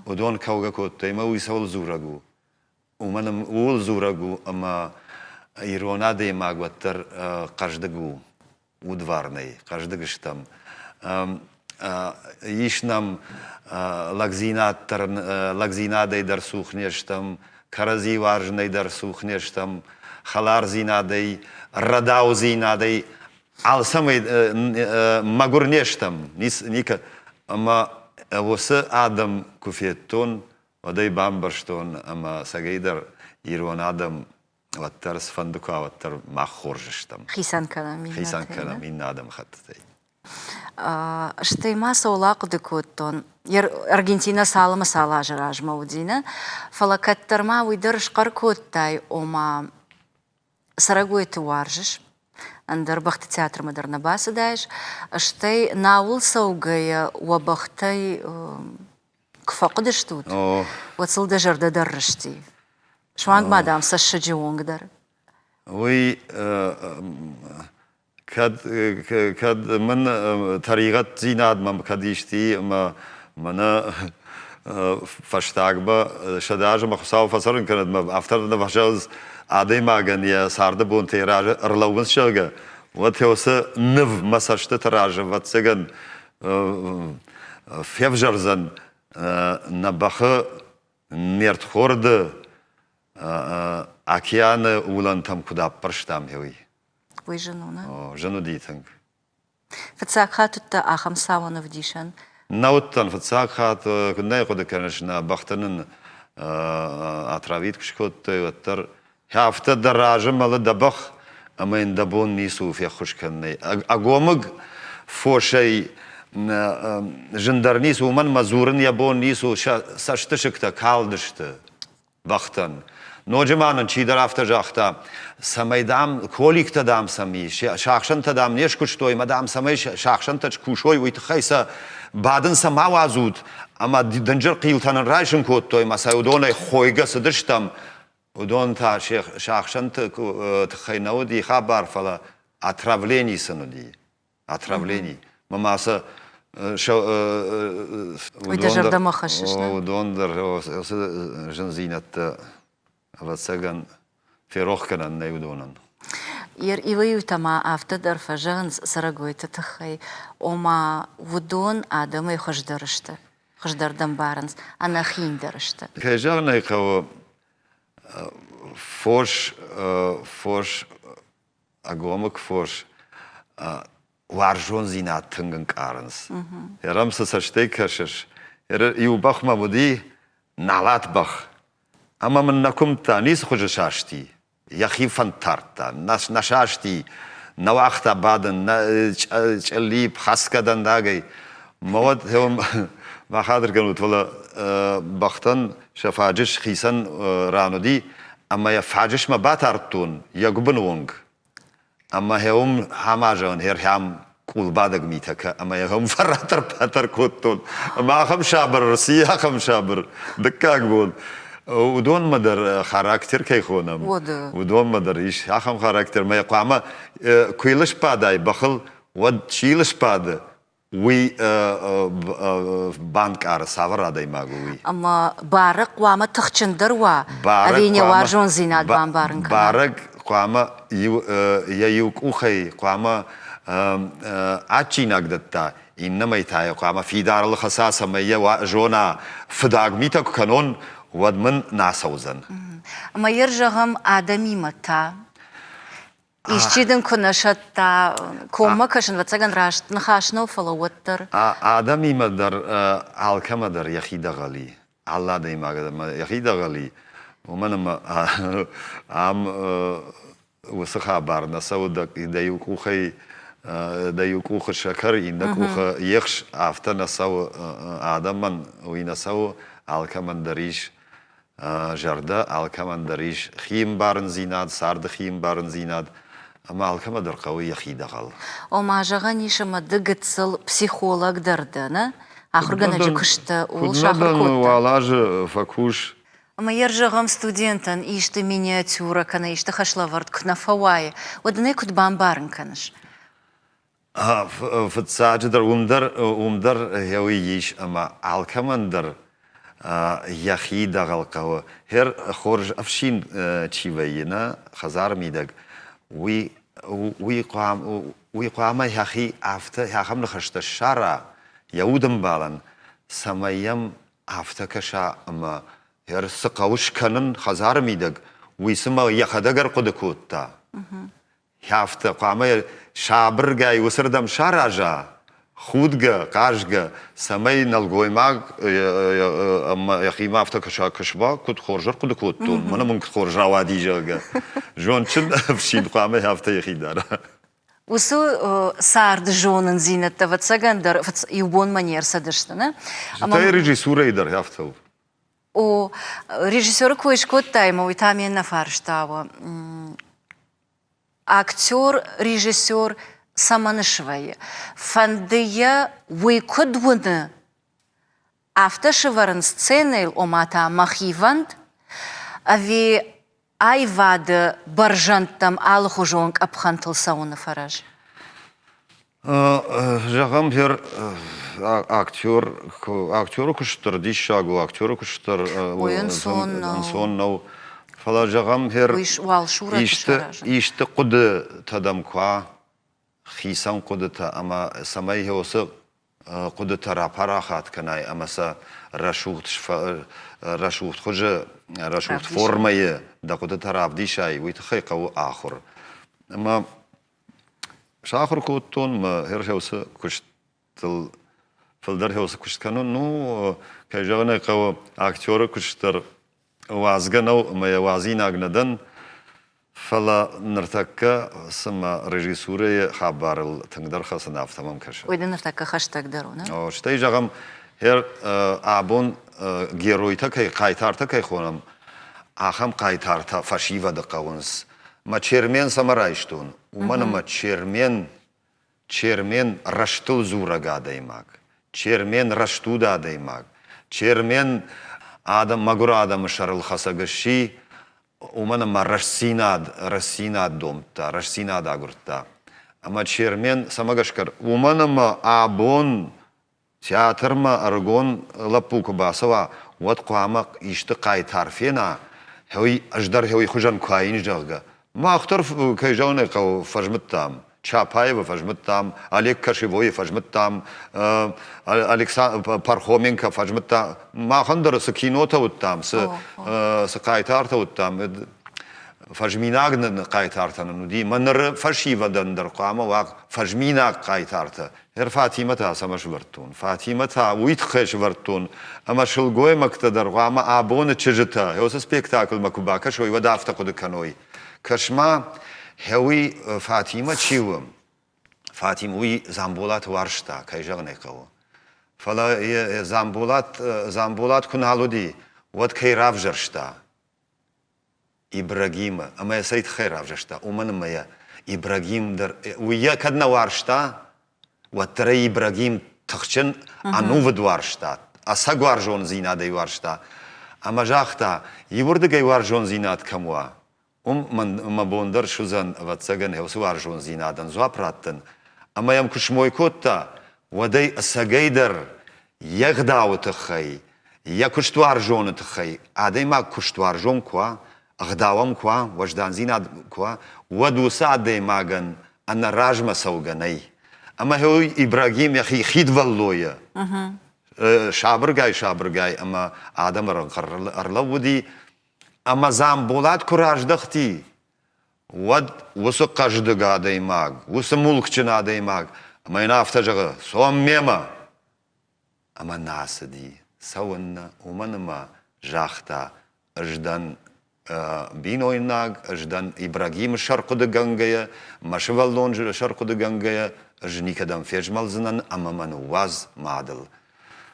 [SPEAKER 2] уыдон кӕугӕ кодтой ӕмӕ уый цӕуыл дзурӕг у? Уымӕн ууыл дзурӕг у, ӕмӕ ирон адӕймаг уӕддӕр хъӕздыг у удварнӕй, хъӕздыг стӕм. Ис нӕм лӕгдзинад дӕр, лӕгдзинадӕй дӕр цух не стӕм, кӕрӕдзи уарзынӕй дӕр цух не стӕм, хӕлардзинадӕй, рӕдаудзинадӕй алцӕмӕй мӕгуыр не стӕм, никӕд. Ӕмӕ уыцы адӕм куы федтон, уӕд ӕй бамбӕрстон, ӕмӕ цӕгӕйдӕр ирон адӕм уӕддӕр цыфӕнды куы уа, уӕддӕр мах хорз стӕм.
[SPEAKER 1] Хицӕн кӕнӕм иннӕтӕй.
[SPEAKER 2] Хицӕн кӕнӕм иннӕ адӕмыхӕттытӕй.
[SPEAKER 1] Стӕй ма цӕуыл ахъуыды кодтон, Аргентинӕ цал ӕмӕ цал азы размӕ уыди, нӕ? Фӕлӕ кӕддӕр ма уый дӕр схъӕр кодтай, ома цӕрӕгойты уарзыс, ӕндӕр бӕхты театрмӕ дӕр нӕ бацыдаис, стӕй науыл цӕугӕйӕ уӕ бӕхтӕй куы фӕхъуыдыстут, уӕд сыл дӕ зӕрдӕ дӕр рысти. Суанг ма, дам, цӕссыджы онг дӕр.
[SPEAKER 2] Уый кӕд, кӕд мын тӕригъӕддзинад мӕм кӕд исти ӕмӕ мӕнӕ фӕстагмӕ 100 азы мӕ Хуыцау фӕцӕрын кӕнӕд мӕ афтӕ нӕ фӕзӕгъынц адӕймагӕн йӕ царды бонтӕ разы ӕрлӕууынц, зӕгъгӕ, уӕд уыцы ныв мӕ цӕстыты раз, ӕвӕццӕгӕн, февзӕрдзӕн нӕ бӕхы не рдхорды океаны улӕнтӕм куыд аппӕрстам, уый.
[SPEAKER 1] Уый зын у, нӕ?
[SPEAKER 2] Зын уыди тынг.
[SPEAKER 1] Фыццаг хатт уыдтӕ ахӕм цауӕн ӕвдисӕн?
[SPEAKER 2] Нӕ уыдтӕн фыццаг хатт, куыд нӕ хъуыды кӕныс, нӕ бӕхты нын отравить куы скодтой, уӕддӕр афтӕ дӕ разы мӕлы дӕ бӕх, ӕмӕ йын дӕ бон ницы у феххуыс кӕнынӕй. Ӕгомыг фосӕй зындӕр ницы, уымӕн мӕ дзурын йӕ бон ницы у, сӕ цӕстысыгтӕ калдысты. бӕхтӕн. Ноджы ма нын чидӕр афтӕ загъта, цӕмӕй, дам, коликтӕ, дам, сӕм ис, сахсӕнтӕ, дам, не скуыстой ӕмӕ, дам, цӕмӕй сахсӕнтӕ скусой, уый тыххӕй сӕ бадын сӕ ма уадзут, ӕмӕ дынджыр хъилтӕ нын райсын кодтой ӕмӕ сӕ уыдонӕй хойгӕ цыдыстӕм. Уыдон та сахсӕнты тыххӕй нӕ уыди хабар, фӕлӕ отравлени сын уыди. Отравлений. Мӕ ма сӕ
[SPEAKER 1] Уый дӕ зӕрдӕмӕ хӕссыс, нӕ?
[SPEAKER 2] Уыдон дӕр уыцы зындзинӕдтӕ, ӕвӕццӕгӕн, ферох кӕнӕн нӕй уыдонӕн.
[SPEAKER 1] Иуӕй-иутӕ ма афтӕ дӕр фӕзӕгъынц цӕрӕгойты тыххӕй, ома уыдон адӕмӕй хуыздӕр сты, хуыздӕр дӕ ӕмбарынц, ӕнӕхиндӕр сты.
[SPEAKER 2] Кӕй зӕгъын ӕй хъӕуы, фос, фос ӕгомыг фос уарзондзинад тынг ӕнкъарынц. Ерӕм цы цӕстӕй кӕсыс, иу бӕх мӕм уыди, налат бӕх. Ӕмӕ мын нӕ куымдта, ницы хуызы састи. Йӕхи фӕнд тардта, нӕ састи, нӕ уагъта бадын, нӕ чъыллип, хӕцгӕ дӕндагӕй. Мӕ уӕд бахатыр кӕнут, фӕлӕ бӕхтӕн сӕ фаджыс хицӕн ран уыди, ӕмӕ йӕ фаджысмӕ батардтон йӕ гуыбыны онг. Ӕмӕ йӕ уым хамазӕн херхӕм къулбадӕг митӕ кӕ ӕмӕ йӕ уым фӕратӕр-патӕр кодтон. Ӕмӕ ахӕм сабыр рци, ахӕм сабыр. Дыккаг бон. Уыдонмӕ дӕр характер кӕй хонӕм, уыдонмӕ дӕр ис ахӕм характер. Мӕ хъуамӕ куы йыл сбадай бӕхыл, уӕд чи йыл сбады, уый банкъары, цавӕр адӕймаг у, уый.
[SPEAKER 1] Ӕмӕ барӕг хъуамӕ тыхджындӕр уа, ӕви не уарзондзинад бамбарын кӕна?
[SPEAKER 2] Барӕг хъуамӕ йӕ иу къухӕй хъуамӕ адджинаг дӕтта, иннӕмӕй та йӕ хъуамӕ фидар хӕца, цӕмӕй йӕ зона, фыдаг митӕ куы кӕнон, уӕд мын нӕ ацӕудзӕн.
[SPEAKER 1] Ӕмӕ йӕ зӕгъӕм адӕмимӕ та? Исчи дын куы нӕ сӕтта, коммӕ кӕсын, ӕвӕццӕгӕн, раст ныхас нӕу, фӕлӕ уӕддӕр.
[SPEAKER 2] Адӕмимӕ дӕр алкӕмӕ дӕр йӕхи дӕгъӕл и. Алы адӕймаг йӕхи дӕгъӕл и, уымӕн ӕмӕ ам уыцы хабар нӕ цӕуы дӕ иу къухӕй дӕ иу къухы сӕкӕр, иннӕ къухы ехс, афтӕ нӕ цӕуы адӕмӕн, уый нӕ цӕуы, алкӕмӕн дӕр ис зӕрдӕ, алкӕмӕн дӕр ис хиӕмбарындзинад, царды хиӕмбарындзинад, ӕмӕ алкӕмӕ дӕр хъӕуы йӕхи дӕгъӕл.
[SPEAKER 1] Ома, зӕгъӕн ис, ӕмӕ ды гыццыл психолог дӕр дӕ, нӕ? Ахуыргӕнӕджы куысты ууыл сахуыр кодта.
[SPEAKER 2] Уал азы фӕкус.
[SPEAKER 1] Ӕмӕ йӕ зӕгъӕм, студентӕн исты миниатюрӕ кӕнӕ исты хӕслӕвӕрд куы нӕ фӕуайы, уӕд ын ӕй куыд бамбарын кӕныс?
[SPEAKER 2] Фыццаджыдӕр уым дӕр, уым дӕр уый ис, ӕмӕ алкӕмӕн дӕр йӕхи дӕгъӕл хъӕуы. Хер хорз ӕфсин чи вӕййы нӕ хӕдзары мидӕг, уый, уый, уый хъуамӕ йӕхи афтӕ ахӕм ныхӕстӕ ссара йӕ удӕмбалӕн, цӕмӕй йӕм афтӕ кӕса ӕмӕ хер цы хъӕуы скӕнын хӕдзары мидӕг, уый цыма йӕхӕдӕг ӕрхъуыды кодта. Афтӕ хъуамӕ сабыргай уыцырдӕм сараза, худгӕ, хъазгӕ, цӕмӕй нӕлгоймаг ӕмӕ йӕхимӕ афтӕ кӕса, кӕсба, куыд хорз ӕрхъуыды кодтон, мӕнӕ мын куыд хорз рауади, зӕгъгӕ. Зондджын ӕфсин хъуамӕ афтӕ йӕхи дара.
[SPEAKER 1] Уыцы царды зонындзинӕдтӕ, ӕвӕццӕгӕн дӕр иу бонмӕ не рцыдысты, нӕ?
[SPEAKER 2] Стӕй режиссурӕйы дӕр афтӕ у.
[SPEAKER 1] О, режиссеры кой скодтай, ӕмӕ уый та ме ннӕ фарста у. Актер, режиссер цӕмӕн свӕййы? Фӕнды йӕ уый куыд уыны, афтӕ сӕвӕрын сценӕйыл, ома та мӕхивӕнд, ӕви аивады бӕрзӕндтӕм алыхуызон къӕпхӕнтыл цӕуыны фӕрӕз?
[SPEAKER 2] Зӕгъӕм, гъер актер, актеры куыст дӕр диссаг у, актеры куыст дӕр ӕнцон нӕу. Фӕлӕ зӕгъӕм, гъер исты, исты хъуыдытӕ дӕм куы уа, хицӕн хъуыдытӕ ӕмӕ цӕмӕй уыцы хъуыдытӕ рапарахат кӕнай ӕмӕ сӕ рӕсугъд, рӕсугъд хуызы, рӕсугъд формӕйы дӕ хъуыдытӕ равдисай, уый тыххӕй хъӕуы ахуыр. Ӕмӕ Сахуыр кодтон мӕ херхеусы куыстыл фылдӕр хеусы куыст кӕнын. Ну, кӕй зӕгъын ӕй хъӕуы, актеры куыст дӕр уадзгӕ нӕу ӕмӕ йӕ уадзинаг нӕ дӕн. Фӕлӕ ныртӕккӕ цыма режиссурӕйы хабарыл тынгдӕр хӕцын, афтӕ мӕм кӕсы.
[SPEAKER 1] Уый дын ныртӕккӕ хӕстӕгдӕр у, нӕ?
[SPEAKER 2] О, стӕй зӕгъӕм, хер абон геройтӕ кӕй, хъайтартӕ кӕй хонӕм, ахӕм хъайтартӕ фӕсивӕды хъӕуынц. Мӕ Чермен цӕмӕ райстон, уымӕн ӕмӕ Чермен, Чермен рӕстыл дзурӕг адӕймаг, Чермен рӕстуд адӕймаг, Чермен адӕм, мӕгуыр адӕмы сӕрыл хӕцӕг сси, уымӕн ӕмӕ рӕстдзинад, рӕстдзинад домдта, рӕстдзинад агуырдта. Ӕмӕ Чермен цӕмӕ гӕсгӕ, уымӕн ӕмӕ абон Театрмӕ ӕрыгон лӕппу куы бацӕуа, уӕд хъуамӕ исты хъайтар фена, уый ӕз дӕр уый хуызӕн куы аин, зӕгъгӕ. Мах дӕр, кӕй зӕгъын ӕй хъӕуы, фӕзмыдтам. Чапаевы фӕзмыдтам, Олег Кошевойы фӕзмыдтам, Александр Пархоменко фӕзмыдта. Махӕн дӕр цы кинотӕ уыдтам, цы, цы хъайтартӕ уыдтам, фӕзминаг нын хъайтартӕ нын уыди. Мӕ ныры фӕсивӕдӕн дӕр хъуамӕ уа фӕзминаг хъайтартӕ. Ныр Фатимӕ та цӕмӕ сывӕрдтон? Фатимӕ та уый тыххӕй сывӕрдтон, ӕмӕ сылгоймӕгтӕ дӕр хъуамӕ абоны чызджытӕ уыцы спектаклмӕ куы бакӕсой, уӕд афтӕ хъуыды кӕной. Кӕс-ма, уый Фатимӕ чи у? Фатим уый Дзамболаты уарзта, кӕй зӕгъын ӕй хъӕуы. Фӕлӕ Дзамболат, Дзамболат куы нал уыди, уӕд кӕй равзӕрста? Ибрагимы, ӕмӕ йӕ цӕй тыххӕй равзӕрста, уымӕн ӕмӕ йӕ Ибрагим дӕр, уый йӕ кӕд нӕ уарзта, уӕддӕр ӕй Ибрагим тыхджын, ӕнувыд уарзта, ӕцӕг уарзондзинадӕй уарзта. Ӕмӕ загъта, иуырдыгӕй уарзондзинад кӕм уа, уым мӕ бон дӕр суыдзӕн, ӕвӕццӕгӕн, уыцы уарзондзинадӕн дзуапп раттын. Ӕмӕ йӕм куы смой кодта, уӕд ӕй ӕцӕгӕйдӕр йе гъдауы тыххӕй, йӕ куыстуарзоны тыххӕй адӕймаг куыстуарзон куы уа, ӕгъдауӕм куы уа, уӕздандзинад куы уа, уӕд уыцы адӕймагӕн ӕнӕ размӕ цӕугӕ нӕй. Ӕмӕ уый Ибрагим йӕхи хидвӕллойӕ сабыргай-сабыргай ӕмӕ адӕмы рӕнхъ ӕрлӕууыди. Ӕмӕ Дзамболат куы раздӕхти, Уӕд уыцы хъӕздыг адӕймаг, уыцы мулкджын адӕймаг ӕмӕ йын афтӕ зӕгъы: «Цом мемӕ!» Ӕмӕ нӕ ацыди. Цӕуыннӕ? Уымӕн ӕмӕ загъта: «Ӕз дӕн бинойнаг, ӕз дӕн Ибрагимы сӕрхъуыдыгӕнгӕйӕ, мӕ сывӕллон сӕрхъуыдыгӕнгӕйӕ, ӕз никӕдӕм фезмӕлдзынӕн ӕмӕ мӕ ныууадз мадыл».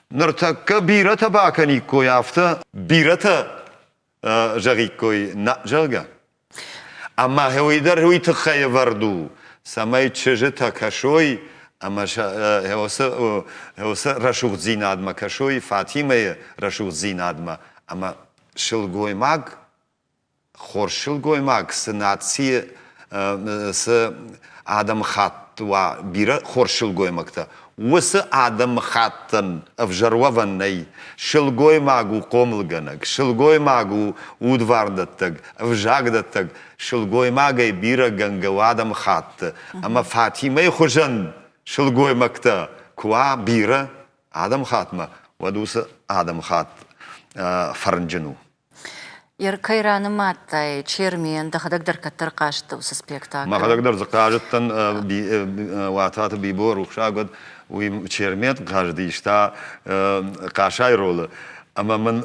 [SPEAKER 2] Ныртӕккӕ бирӕтӕ бакӕниккой афтӕ, бирӕтӕ зӕгъиккой, нӕ, зӕгъгӕ. Ӕмӕ уый дӕр уый тыххӕй ӕвӕрд у, цӕмӕй чызджытӕ кӕсой ӕмӕ уыцы рӕсугъддзинадмӕ кӕсой, Фатимӕйы рӕсугъддзинадмӕ ӕмӕ сылгоймаг, хорз сылгоймаг цы нацийы цы адӕмыхатт уа, бирӕ хорз сылгоймӕгтӕ, уыцы адӕмыхаттӕн ӕвзӕр уӕвӕн нӕй. Сылгоймаг у хъомылгӕнӕг, сылгоймаг у удварндӕттӕг, ӕвзагдӕттӕг, сылгоймагӕй бирӕ гӕнгӕ у адӕмыхатты. Ӕмӕ Фатимӕйы хуызӕн сылгоймӕгтӕ куы уа бирӕ адӕмыхаттмӕ, уӕд уыцы адӕмыхатт фӕрнджын у.
[SPEAKER 1] Кӕй ранымадтай, Чермен, дӕхӕдӕг дӕр кӕддӕр хъазыдтӕ уыцы спектаклы?
[SPEAKER 2] Мӕхӕдӕг дӕр дзы хъазыдтӕн Уататы Бибо рухсаг уӕд, уый Чермен хъазыди, иста Хъасайы ролы. Ӕмӕ мын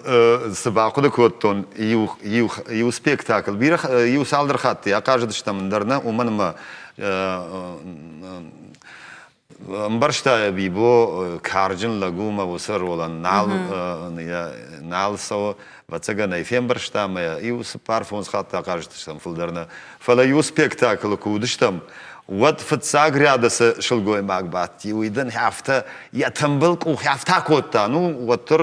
[SPEAKER 2] цы бахъуыды кодтон, иу, иу, иу спектакль, бирӕ, иу цалдӕр хатты ахъазыдыстӕм ӕндӕр нӕ, уымӕн ӕмӕ Ӕмбӕрста йӕ Бибо, карджын лӕг у мӕ уыцы ролӕн нал, нал цӕуы. Ӕвӕццӕгӕн ӕй фембӕрста ӕмӕ иу цыппар-фондз хатты ахъазыдыстӕм фылдӕр нӕ. Фӕлӕ иу спектаклы куы уыдыстӕм, уӕд фыццаг ряды цы сылгоймаг бадти, уый дын афтӕ йӕ тымбыл къух афтӕ кодта. Ну, уӕддӕр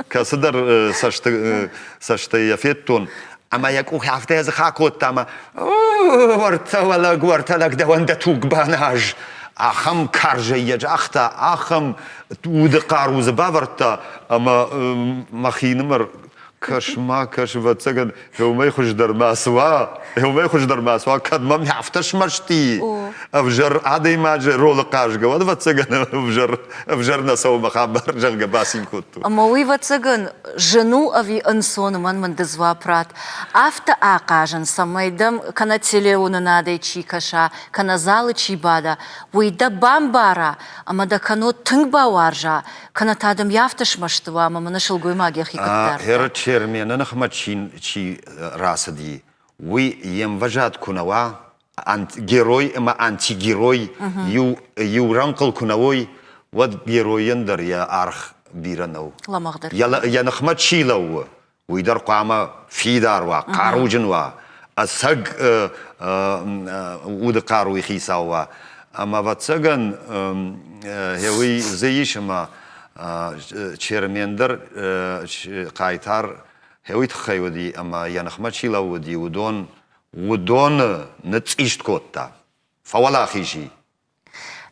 [SPEAKER 2] кӕцыдӕр цӕсты, цӕстӕй йӕ федтон. Ӕмӕ йӕ къух афтӕ йӕ дзых акодта ӕмӕ уӕртӕ лӕг, уӕртӕ лӕг, дӕуӕн дӕ туг баназ. Ахӕм карзӕй йӕ загъта, ахӕм уды хъару дзы бавӕрдта, ӕмӕ мӕхинымӕр кӕс-ма, кӕс, ӕвӕццӕгӕн, уымӕй хуыздӕр ма цы уа, уымӕй хуыздӕр ма цы уа, кӕд мӕм афтӕ смӕсти, ӕвзӕр адӕймаджы ролы хъазгӕ, уӕд, ӕвӕццӕгӕн, ӕвзӕр, ӕвзӕр нӕ цӕуы мӕ хабар, зӕгъгӕ, бацин кодтон.
[SPEAKER 1] Ӕмӕ уый, ӕвӕццӕгӕн, зын у ӕви ӕнцон, уымӕн мын ды дзуапп ратт. Афтӕ ахъазын, цӕмӕй дӕм кӕнӕ телеуынынадӕй чи кӕса, кӕнӕ залы чи бада, уый дӕ бамбара ӕмӕ дӕ кӕннод тынг бауарза, кӕнӕ та дӕм афтӕ смӕсты уа, ӕмӕ мӕнӕ сылгоймаг йӕхи куыд дардта.
[SPEAKER 2] Чермены ныхмӕ чи, чи рацыди, уый йе мвӕзад куы нӕ уа, герой ӕмӕ антигерой иу, иу рӕнхъыл куы нӕ уой, уӕд геройӕн дӕр йӕ аргъ бирӕ нӕу.
[SPEAKER 1] Лӕмӕгъдӕр.
[SPEAKER 2] Йӕ, йӕ ныхмӕ чи лӕууы, уый дӕр хъуамӕ фидар уа, хъаруджын уа, ӕцӕг уды хъаруйы хицау уа. Ӕмӕ, ӕвӕццӕгӕн, уый дзы ис, ӕмӕ Чермен дӕр хъайтар уый тыххӕй уыди, ӕмӕ йӕ ныхмӕ чи лӕууыди, уыдон уыдоны ныцъцъист кодта, фӕуӕлахиз и.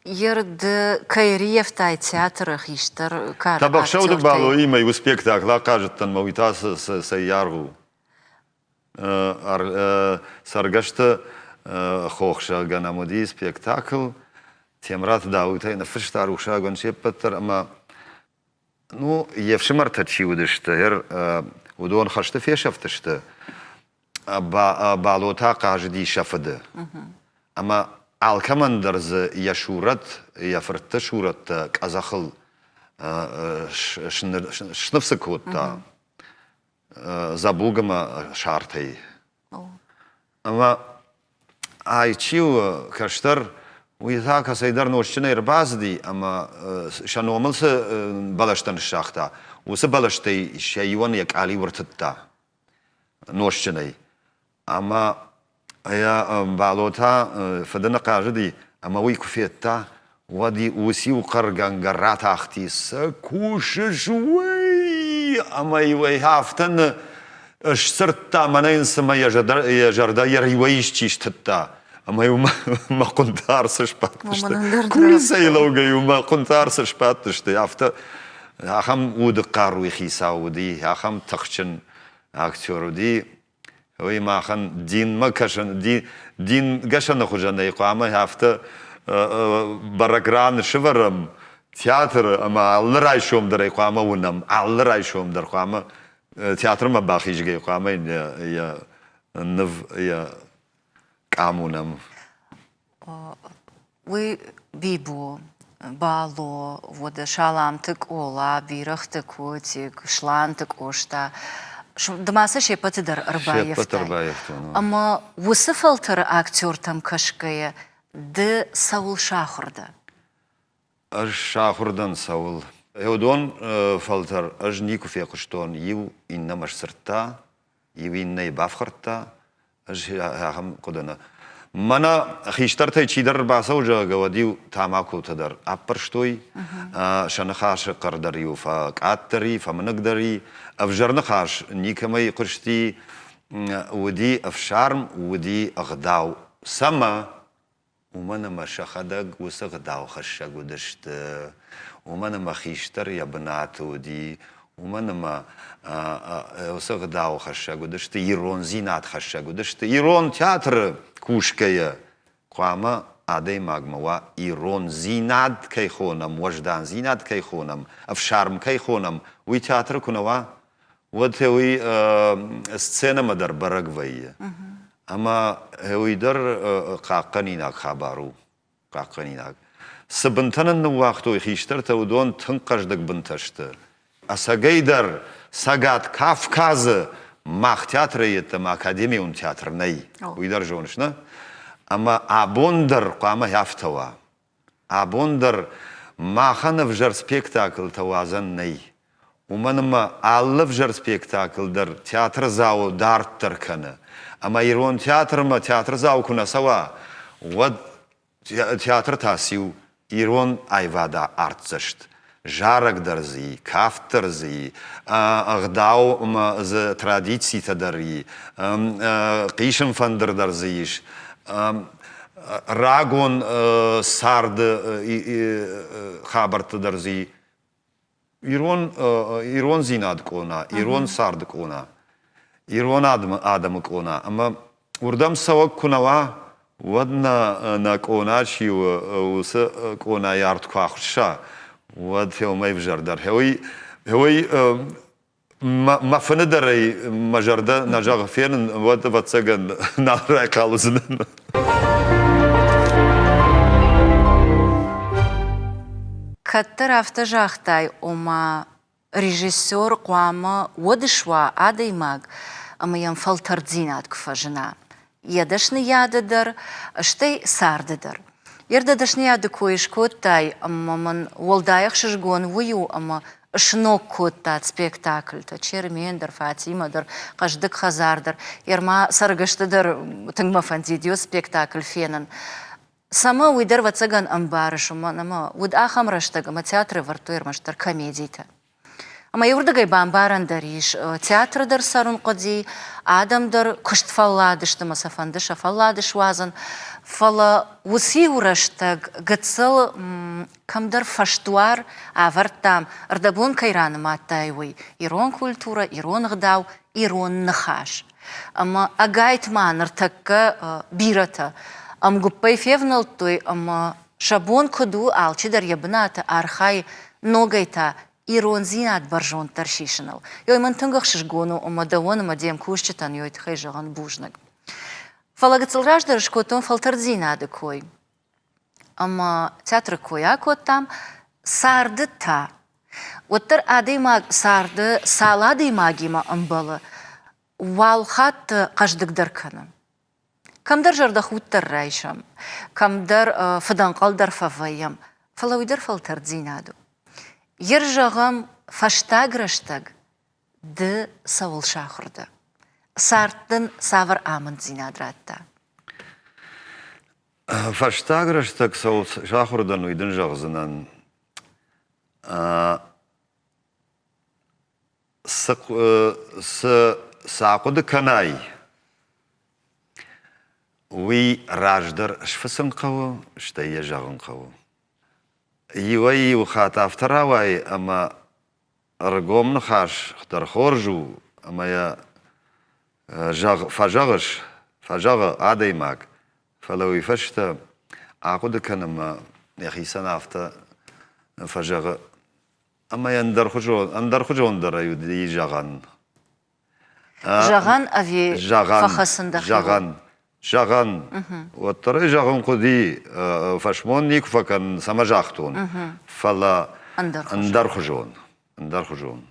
[SPEAKER 1] Ерд кӕй ӕрыййӕфтай театры хистӕр кары
[SPEAKER 2] Тӕбӕхсӕуты Балоимӕ иу спектакль ахъазыдтӕн мӕ уый та цӕй аргъ у. Цӕргӕсты хох, зӕгъгӕ, нӕм уыди спектакль. Темыраты Дауытӕй ныффыста рухсагӕн се ппӕт дӕр ӕмӕ Ну, йе фсымӕртӕ чи уыдысты, уыдон хӕсты фесӕфтысты. Бало та хъазыди сӕ фыды. Ӕмӕ алкӕмӕн дӕр дзы йӕ сурӕт, йӕ фыртты сурӕттӕ къӕдзӕхыл сныфсы кодта дзӕбуг ӕмӕ сартӕй. Ӕмӕ ай чи у кӕстӕр, уый та кӕцӕйдӕр нозтджынӕй ӕрбацыди ӕмӕ сӕ номыл цы бӕлӕстӕ ныссагъта, уыцы бӕлӕстӕй сӕ иуӕн йӕ къалиу ӕртыдта нозтджынӕй. Ӕмӕ йӕ Бало та фыды ныхъазыди ӕмӕ уый куы федта, уӕд уыциу хъӕргӕнгӕ ратахти, цы кусыс уый? Ӕмӕ-иу ӕй афтӕ сдзырдта, мӕнӕ йын цымӕ йӕ зӕрдӕ йӕ риуӕй исчи стыдта. Ӕмӕ-иу мӕ хъуынтӕ арцы сбадтысты. Кулисӕйы лӕугӕ-иу мӕ хъуынтӕ арцы сбадтысты. Афтӕ ахӕм уды хъаруйы хицау уыди, ахӕм тыхджын актер уыди. Уый махӕн динмӕ кӕсын, дингӕсӕны хуызӕнӕй хъуамӕ афтӕ бӕрӕг ран сывӕрӕм театры ӕмӕ алы райсом дӕр ӕй хъуамӕ уынӕм, алы райсом дӕр хъуамӕ театрмӕ бахизгӕ хъуамӕ йӕ ныв йӕ. Къам уынӕм.
[SPEAKER 1] Уый Бибо, Бало, уӕдӕ Саламты Къола, Бирӕгъты Котик, Сланты Къоста. Ды ма сӕ се ппӕты дӕр ӕрбаййӕфтай.
[SPEAKER 2] Се ппӕт ӕрбаййӕфтон.
[SPEAKER 1] Ӕмӕ уыцы фӕлтӕры актертӕм кӕсгӕйӕ ды цӕуыл сахуыр дӕ?
[SPEAKER 2] Ӕз сахуыр дӕн цӕуыл. Уыдон фӕлтӕр ӕз никуы фехъуыстон, иу иннӕмӕ сдзырдта, иу иннӕйы бафхӕрдта, ӕз ахӕм хъуыды нӕ. Мӕнӕ хистӕртӕй чидӕр ӕрбацӕуы, зӕгъгӕ, уӕд-иу тамакотӕ дӕр аппӕрстой, сӕ ныхасы хъӕр дӕр-иу фӕкъаддӕр и, фӕмынӕгдӕр и, ӕвзӕр ныхас никӕмӕй хъуысти, уыди ӕфсарм, уыди ӕгъдау. Цӕмӕ? Уымӕн ӕмӕ сӕхӕдӕг уыцы ӕгъдаухӕссӕг уыдысты, уымӕн ӕмӕ хистӕр йӕ бынаты уыди, уымӕн ӕмӕ уыцы ӕгъдаухӕссӕг уыдысты, ирондзинад хӕссӕг уыдысты. Ирон театры кусгӕйӕ хъуамӕ адӕймагмӕ уа ирондзинад кӕй хонӕм, уӕздандзинад кӕй хонӕм, ӕфсарм кӕй хонӕм, уый театры куы нӕ уа, уӕд уый сценӕмӕ дӕр бӕрӕг вӕййы. Ӕмӕ уый дӕр хъахъхъӕнинаг хабар у, хъахъхъӕнинаг. Цы бынтӕ нын ныууагътой хистӕртӕ, уыдон тынг хъӕздыг бынтӕ сты. Ӕцӕгӕйдӕр Цӕгат Кавказы мах театры йеддӕмӕ академион театр нӕй. Уый дӕр зоныс, нӕ? Ӕмӕ абон дӕр хъуамӕ афтӕ уа. Абон дӕр махӕн ӕвзӕр спектаклтӕ уадзӕн нӕй. Уымӕн ӕмӕ алы ӕвзӕр спектакль дӕр театрдзауы дарддӕр кӕны. Ӕмӕ ирон театрмӕ театрдзау куы нӕ цӕуа, уӕд театр та циу ирон аивады артдзӕст. Зарӕг дӕр дзы и, кафт дӕр дзы и, ӕгъдау ӕмӕ дзы традицитӕ дӕр и, хъисын фӕндыр дӕр дзы ис. Рагон царды хабӕрттӕ дӕр дзы и. Ирон, ирондзинад къона, ирон царды къона, ирон адӕмы къона. Ӕмӕ уырдӕм цӕуӕг куы нӕ уа, уӕд нӕ, нӕ къона чи у, уыцы къонайы арт куы ахуысса, уӕд уымӕй ӕвзӕрдӕр. Уый, уый мӕ фыны дӕр ӕй мӕ зӕрдӕ нӕ зӕгъы фенын, уӕд, ӕвӕццӕгӕн, нал райхъал уыдзынӕн.
[SPEAKER 1] Кӕддӕр афтӕ загътай, ома режиссер хъуамӕ уӕд суа адӕймаг, ӕмӕ йӕм фӕлтӕрддзинад куы фӕзына йӕ дӕсныйады дӕр, стӕй царды дӕр. Йе рдӕ дӕсныйады кой скодтай, ӕмӕ мын уӕлдай ӕхсызгон уый у, ӕмӕ сног кодтат спектакльтӕ Чермен дӕр, Фатимӕ дӕр, Хъӕздыг хӕдзар дӕр. Ерма цӕргӕсты дӕр тынг мӕ фӕндид йӕ спектакль фенын. Цӕмӕ уый дӕр, ӕвӕццӕгӕн, ӕмбарыс, уымӕн ӕмӕ уыд ахӕм рӕстӕг, ӕмӕ театры ӕвӕрдтой ӕрмӕстдӕр комедитӕ. Ӕмӕ иуырдыгӕй бамбарӕн дӕр ис, театры дӕр цӕрын хъуыди, адӕм дӕр куыстфӕллад сты ӕмӕ сӕ фӕнды сӕ фӕллад суадзын. Фӕлӕ уыцы-иу рӕстӕг гыццыл кӕмдӕр фӕсдуар ӕвӕрдтам, ӕрдӕбон кӕй ранымадтай, уый ирон культурӕ, ирон ӕгъдау, ирон ныхас. Ӕмӕ ӕгайтма ныртӕккӕ бирӕтӕ ӕмгуыппӕй февнӕлдтой ӕмӕ сӕ бон куыд у, алчидӕр йӕ бынаты архайы ногӕй та ирондзинад бӕрзонддӕр сисыныл. Ёй мын тынг ӕхсызгон у ӕмӕ дӕуӕн ӕмӕ де мкусджытӕн ёй тыххӕй зӕгъын бузныг. Фӕлӕ гыццыл раздӕр скодтон фӕлтӕрддзинады кой. Ӕмӕ театры кой акодтам, царды та. Уӕддӕр адӕймаг царды цал адӕймагимӕ ӕмбӕлы, уал хатты хъӕздыгдӕр кӕны. Кӕмдӕр зӕрдӕхудт дӕр райсӕм, кӕмдӕр фыдӕнхъӕл дӕр фӕвӕййӕм, фӕлӕ уый дӕр фӕлтӕрддзинад у. Ер зӕгъӕм, фӕстаг рӕстӕг ды цӕуыл сахуыр дӕ? Цард дын цавӕр амынддзинад радта?
[SPEAKER 2] Фӕстаг рӕстӕг цӕуыл сахуыр дӕн, уый дын зӕгъдзынӕн. Цы, цы, цы ахъуыды кӕнай, уый раздӕр сфыцын хъӕуы, стӕй йӕ зӕгъын хъӕуы. Иуӕй-иу хатт афтӕ рауайы, ӕмӕ ӕргом ныхас дӕр хорз у, ӕмӕ йӕ зӕгъ, фӕзӕгъыс, фӕзӕгъы адӕймаг, фӕлӕ уый фӕстӕ ахъуыды кӕны ӕмӕ йӕхицӕн афтӕ фӕзӕгъы, ӕмӕ йӕ ӕндӕрхуызон, ӕндӕрхуызондӕрӕй уыди зӕгъӕн.
[SPEAKER 1] Зӕгъӕн ӕви
[SPEAKER 2] Зӕгъӕн,
[SPEAKER 1] фӕхӕцын дӕхиуыл?
[SPEAKER 2] зӕгъӕн. Зӕгъӕн, уӕддӕр ӕй зӕгъын хъуыди, фӕсмон никуы фӕкӕнын, цӕмӕ загътон, фӕлӕ ӕндӕрхуызон. Ӕндӕрхуызон.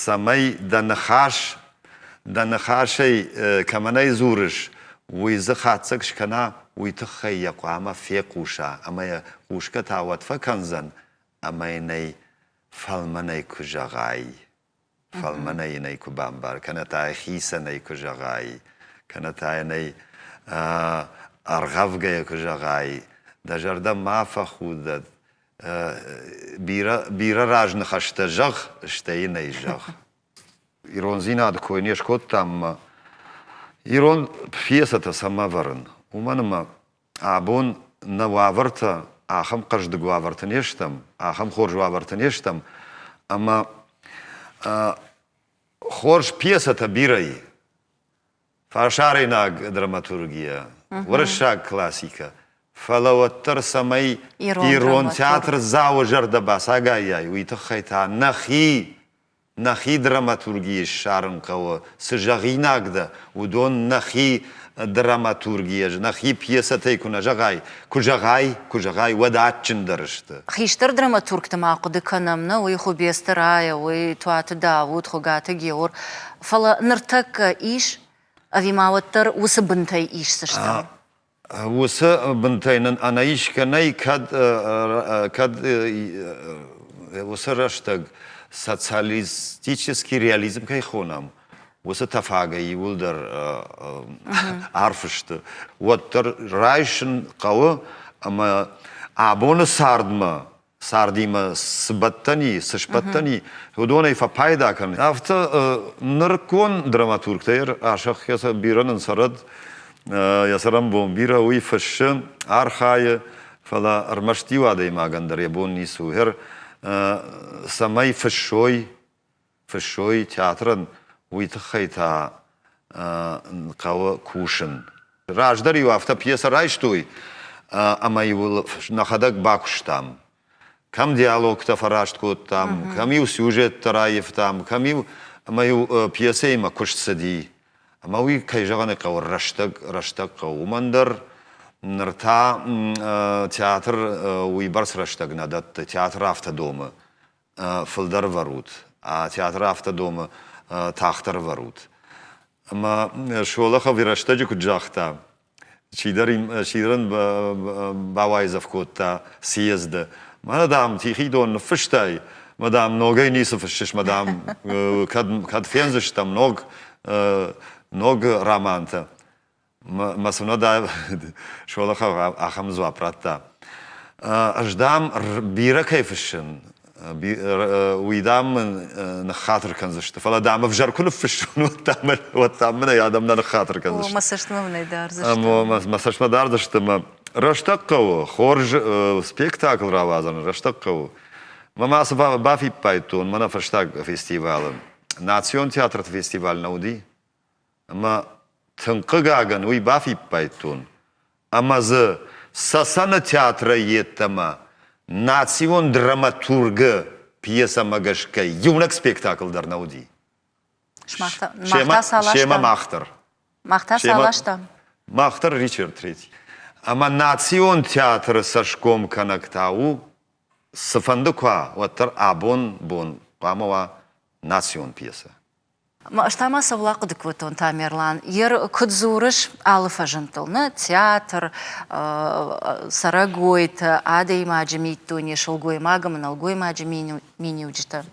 [SPEAKER 2] Цӕмӕй дӕ ныхас, дӕ ныхасӕй кӕмӕн ӕй дзурыс, уый дзы хатдзӕг скӕна, уый тыххӕй йӕ хъуамӕ фехъуса ӕмӕ йӕ хъусгӕ та уӕд фӕкӕндзӕн, ӕмӕ йын ӕй фӕлмӕнӕй куы зӕгъай. Фӕлмӕнӕй йын ӕй куы бамбар, кӕнӕ та хицӕнӕй куы зӕгъай, кӕнӕ та йын ӕй ӕргъӕвгӕйӕ куы зӕгъай, дӕ зӕрдӕ ма фӕхудӕд, бирӕ, бирӕ разныхӕстӕ зӕгъ, стӕй йын ӕй зӕгъ. Ирондзинады кой не скодтам ӕмӕ ирон пьесӕтӕ цӕмӕ ӕвӕрын, уымӕн ӕмӕ Абон нӕ уавӕртӕ ахӕм хъӕздыг уавӕрты не стӕм, ахӕм хорз уавӕрты не стӕм, ӕмӕ хорз пьесӕтӕ бирӕ и. Фӕсарӕйнаг драматургия, уырыссаг классикӕ, фӕлӕ уӕддӕр цӕмӕй ирон театрдзауы зӕрдӕ бацагайай, уый тыххӕй та нӕхи Нӕхи драматургийы ссарын хъӕуы, цы зӕгъинаг дӕ, уыдон нӕхи драматургийӕ, нӕхи пьесӕтӕй куы нӕ зӕгъай, куы зӕгъай, куы зӕгъай, уӕд адджындӕр сты.
[SPEAKER 1] Хистӕр драматургты ма хъуыды кӕнӕм, нӕ уый Хуыбецты Рая, уый Туаты Дауыт, Хуыгаты Геор. Фӕлӕ ныртӕккӕ ис ӕви ма уӕддӕр уыцы бынтӕй исдзыстӕм?
[SPEAKER 2] Уыцы бынтӕй нын ӕнӕисгӕ нӕй, кӕд, кӕд уыцы рӕстӕг социалистический реализм кӕй хонӕм, уыцы тӕфагӕй иууылдӕр арф сты, уӕддӕр райсын хъӕуы ӕмӕ абоны цардмӕ цардимӕ цы бӕттӕн и, цы сбӕттӕн и, уыдонӕй фӕпайда кӕнын. Афтӕ нырыккон драматургтӕ асӕхгӕ бирӕ нын цӕрӕд, йӕ цӕрӕнбон бирӕ, уый фыссы, архайы, фӕлӕ ӕрмӕст иу адӕймагӕн дӕр йӕ бон ницы у. Гъер цӕмӕй фыссой, фыссой театрӕн, уый тыххӕй та хъӕуы кусын. Раздӕр-иу афтӕ пьесӕ райстой ӕмӕ-иу нӕхӕдӕг бакуыстам. Кӕм диалогтӕ фӕраст кодтам, кӕм-иу сюжеттӕ раивтам, кӕм-иу ӕмӕ-иу пьесӕимӕ куыст цыди. Ӕмӕ уый, кӕй зӕгъын ӕй хъӕуы, рӕстӕг, рӕстӕг хъӕуы. Уымӕн дӕр ныр та театр уыйбӕрц рӕстӕг нӕ дӕтты, театр афтӕ домы. Фылдӕр вӕрут, а театры афтӕ домы тагъддӕр вӕрут. Ӕмӕ Шолохов рӕстӕджы куыд загъта, чидӕр чидӕр бауайдзӕф кодта съезды. Мӕнӕ, дам, Тихий Дон ныффыстай, мӕ, дам, ногӕй ницы фыссыс, мӕ, дам, кӕд, кӕд фендзыстӕм ног, ног романтӕ. Мӕ цуна Шолохов ахӕм дзуапп радта. Ӕз, дам, бирӕ кӕй фыссын, уый, дам, мын ныххатыр кӕндзысты. Фӕлӕ, дам, ӕвзӕр куы ныффыссон, уӕд, дам, мын ӕй адӕм нӕ ныххатыр кӕндзысты.
[SPEAKER 1] Мӕ цӕстмӕ мын ӕй дардзысты.
[SPEAKER 2] Мӕ цӕстмӕ дардзысты. Мӕ рӕстӕг хъӕуы, хорз спектакль рауадзын рӕстӕг хъӕуы. Мӕ ма цы бафиппайдтон, мӕнӕ фӕстаг фестивалы. Национ театрты фестиваль нӕ уыди? Ӕмӕ тынг хъыгагӕн уый бафиппайдтон, ӕмӕ дзы Цӕцӕны театрӕй йеддӕмӕ национ драматургы пьесӕмӕ гӕсгӕ иунӕг спектакль дӕр нӕ уыди. Семӕ мах дӕр.
[SPEAKER 1] Мах та цал азтам?
[SPEAKER 2] Мах дӕр Ричард Третий. Ӕмӕ национ театры цӕсгом кӕнӕг та у, цыфӕнды куы уа, уӕддӕр абон бон хъуамӕ уа национ пьесӕ.
[SPEAKER 1] Ӕз та ма цӕуыл ахъуыды кодтон, Тамерлан, ер куыд дзурыс алы фӕзындтыл, нӕ театр, цӕрӕгойтӕ, адӕймаджы миддуне, сылгоймаг ӕмӕ нӕлгоймаджы миниуджытӕ.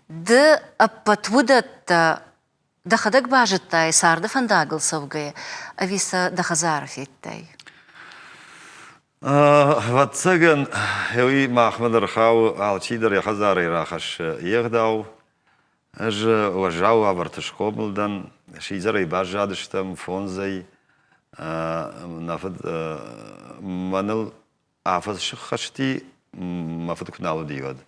[SPEAKER 1] Ды ӕппӕт уыдӕттӕ дӕхӕдӕг базыдтай царды фӕндагыл цӕугӕйӕ ӕви сӕ дӕ хӕдзары федтай?
[SPEAKER 2] Ӕвӕццӕгӕн, уый махмӕ дӕр хауы, алчидӕр йӕ хӕдзарӕй рахӕссы йе гъдау. Ӕз уӕззау уавӕрты схъомыл дӕн, сидзӕрӕй баззадыстӕм фондзӕй. Нӕ фыд мӕныл афӕдз сыххӕсти, мӕ фыд куы нал уыди, уӕд.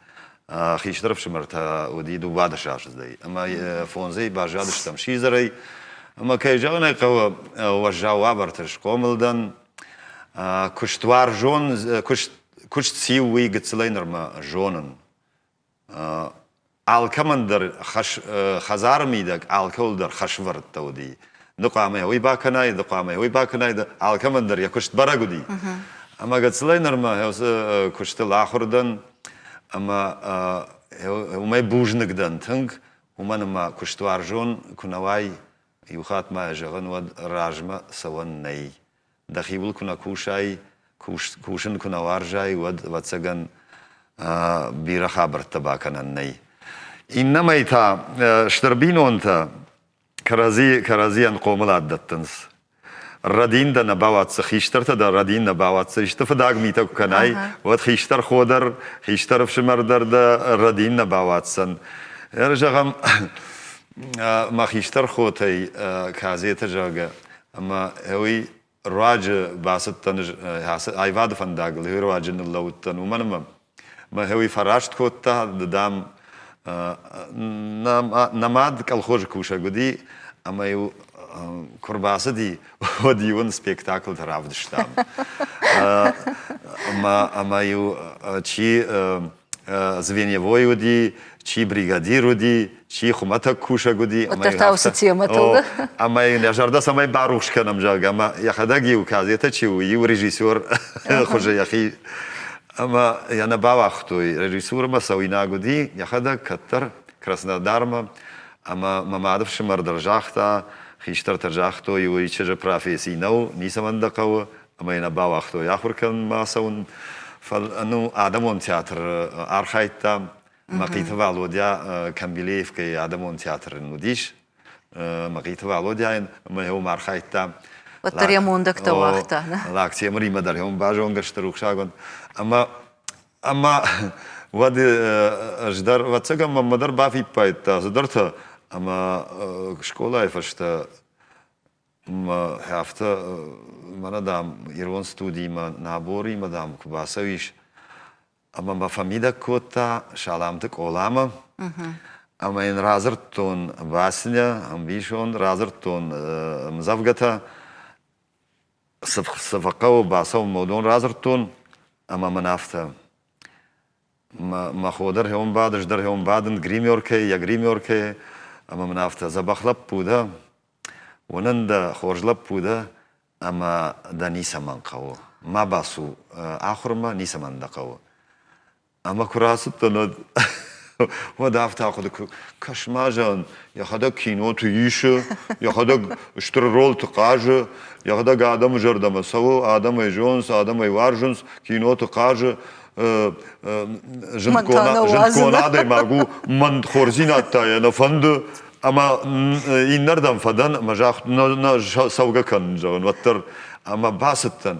[SPEAKER 2] Хистӕр ӕфсымӕртӕ уыди дыууадӕсаздзыдӕй ӕмӕ фондзӕй баззадыстӕм сидзӕрӕй. Ӕмӕ, кӕй зӕгъын ӕй хъӕуы, уӕззау уавӕрты схъомыл дӕн. Куыстуарзон, куыст, куыст циу, уый гыццылӕй нырмӕ зонын. Алкӕмӕн дӕр хӕс, хӕдзары мидӕг алкӕуыл дӕр хӕсвӕрдтӕ уыди. Ды хъуамӕ уый бакӕнай, ды хъуамӕ уый бакӕнай, алкӕмӕн дӕр йӕ куыст бӕрӕг уыди. Ӕмӕ гыццылӕй нырмӕ куыстыл ахуыр дӕн ӕмӕ уымӕй бузныг дӕн тынг, уымӕн ӕмӕ куыстуарзон куы нӕ уай, иу хатт ма йӕ зӕгъын, уӕд размӕ цӕуӕн нӕй. Дӕхиуыл куы нӕ кусай, кусын куы нӕ уарзай, уӕд, ӕвӕццӕгӕн, бирӕ хабӕрттӕ бакӕнӕн нӕй. Иннӕмӕй та стыр бинонтӕ кӕрӕдзи кӕрӕдзийӕн хъомылад дӕттынц. Рӕдин дӕ нӕ бауадздзӕ, хистӕртӕ дӕ рӕдин нӕ бауадздзӕ. Исты фыдаг митӕ куы кӕнай, уӕд хистӕр хо дӕр, хистӕр ӕфсымӕр дӕр дӕ рӕдин нӕ бауадздзӕн. Зӕгъӕм, мӕ хистӕр хотӕй Казеты, зӕгъгӕ, ӕмӕ уый руаджы бацыдтӕн аивады фӕндагыл, уый руаджы ныллӕууыдтӕн, уымӕн ӕмӕ мӕ уый фӕраст кодта, ды, дам, нӕ мад колхозы кусӕг уыди, ӕмӕ-иу куы рбацыди, уӕд-иу ын спектаклтӕ равдыстам. Ӕмӕ-иу чи звеньевой уыди, чи бригадир уыди, чи хуымӕтӕг кусӕг уыди.
[SPEAKER 1] Уӕддӕр та уыцы темӕтыл.
[SPEAKER 2] Ӕмӕ йын йӕ зӕрдӕ цӕмӕй барухс кӕнӕм, зӕгъгӕ, ӕмӕ йӕхӕдӕг иу газетӕ чи у, иу режиссер хуызы йӕхи ӕмӕ йӕ нӕ бауагътой. Режиссурмӕ цӕуинаг уыди йӕхӕдӕг кӕддӕр Краснодармӕ. Ӕмӕ мӕ мады фсымӕр дӕр загъта, хистӕртӕ загътой, уый чызджы професси нӕу, ницӕмӕн дӕ хъӕуы, ӕмӕ йӕ нӕ бауагътой ахуыр кӕнынмӕ ацӕуын. Фӕлӕ ну, адӕмон театры архайдта. Мӕхъиты Валодя Камбилеевкӕйы адӕмон театры уыдис. Мӕхъиты Валодяйӕн ӕмӕ уым архайдта.
[SPEAKER 1] Уӕддӕр йӕ мондӕгтӕ уагъта.
[SPEAKER 2] Лактемыримӕ дӕр уым базонгӕ сты рухсагонд. Ӕмӕ ӕмӕ уӕд ӕз дӕр, ӕвӕццӕгӕн, мӕнмӕ дӕр бафиппайдта цыдӕртӕ ӕмӕ скъолайы фӕстӕ Афтӕ, мӕнӕ, дам, ирон студимӕ наборимӕ, дам, куы бацӕуис, ӕмӕ мӕ фӕмидӕг кодта Саламты Къоламӕ, ӕмӕ йын радзырдтон басня, ӕмбисонд, радзырдтон ӕмдзӕвгӕтӕ, цы фӕхъӕуы бацӕуынмӕ, уыдон радзырдтон, ӕмӕ мын афтӕ Мӕ хо дӕр хеон бады, ӕз дӕр хеон бадын гримеркӕйы, йӕ гримеркӕйы, ӕмӕ мын афтӕ дзӕбӕх лӕппу дӕ, уынын дӕ, хорз лӕппу дӕ, ӕмӕ дӕ ницӕмӕн хъӕуы. Ма бацу ахуырмӕ, ницӕмӕн дӕ хъӕуы. Ӕмӕ куы рацыдтӕн, уӕд, уӕд афтӕ ахъуыды кӕс-ма, зӕгъын, йӕхӕдӕг киноты исы, йӕхӕдӕг стыр ролты хъазы, йӕхӕдӕг адӕмы зӕрдӕмӕ цӕуы, адӕм ӕй зонынц, адӕм ӕй уарзынц, киноты хъазы, зындгонд адӕймаг у, мӕн хорздзинад та йӕ нӕ фӕнды, ӕмӕ иннӕрдӕм фӕдӕн ӕмӕ нӕ цӕугӕ кӕнын, зӕгъын, уӕддӕр ӕмӕ бацыдтӕн.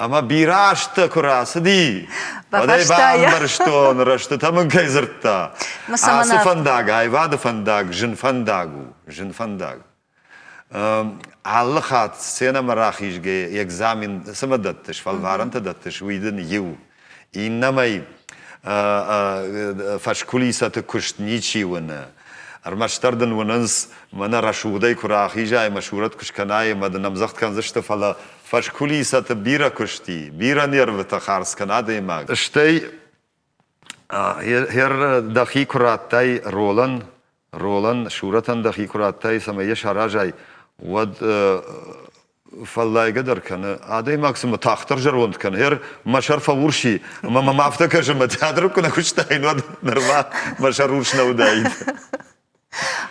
[SPEAKER 2] Ӕмӕ бирӕ азтӕ куы рацыди, уӕд ӕй бамбӕрстон, рӕстытӕ мын кӕй дзырдта. Ацы фӕндаг, аивады фӕндаг, зын фӕндаг у, зын фӕндаг. Алы хатт сценӕмӕ рахизгӕ экзамен цымӕ дӕттыс, фӕлварӕнтӕ дӕттыс, уый дын иу. Иннӕмӕй фӕскулисӕты куыст ничи уыны. Ӕрмӕстдӕр дын уынынц, мӕнӕ рӕсугъдӕй куы рахизай ӕмӕ сурӕт куы скӕнай ӕмӕ дын ӕмдзӕгъд кӕндзысты, фӕлӕ фӕскулисӕты бирӕ куыст и, бирӕ нервытӕ хардз кӕны адӕймаг. Стӕй хер дӕхи куы радтай ролӕн, ролӕн, сурӕтӕн дӕхи куы радтай, цӕмӕй йӕ саразай, уӕд фӕллайгӕ дӕр кӕны. Адӕймаг цыма тагъддӕр зӕронд кӕны. Хер мӕ сӕр фӕурси, ӕмӕ мӕм афтӕ кӕсы, мӕ театры куы нӕ куыстаин, уӕд нырма мӕ сӕр урс нӕ уыдаид.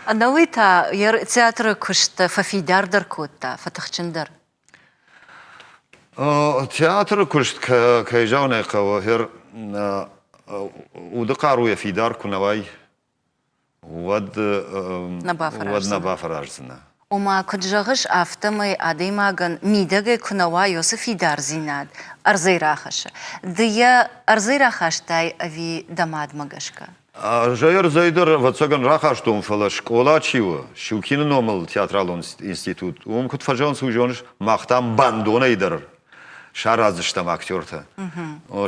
[SPEAKER 1] Ӕнӕуый та йӕ театры куыст фӕфидардӕр кодта, фӕтыхджындӕр.
[SPEAKER 2] Театры куыст, кӕй зӕгъын ӕй хъӕуы, хер уды хъаруйӕ фидар куы нӕ уай, уӕд уӕд нӕ бафӕраздзынӕ.
[SPEAKER 1] Ома, куыд зӕгъыс, афтӕмӕй адӕймагӕн мидӕгӕй куы нӕ уа уыцы фидардзинад ӕрдзӕй рахӕссы. Ды йӕ ӕрдзӕй рахастай ӕви дӕ мадмӕ гӕсгӕ?
[SPEAKER 2] Ӕз ӕй ӕрдзӕй дӕр, ӕвӕццӕгӕн, рахастон, фӕлӕ скъола чи у, Щукины номыл театралон институт, уым куыд фӕзӕгъынц, уый зоныс, мах там бандонӕй дӕр сараздзыстӕм актертӕ.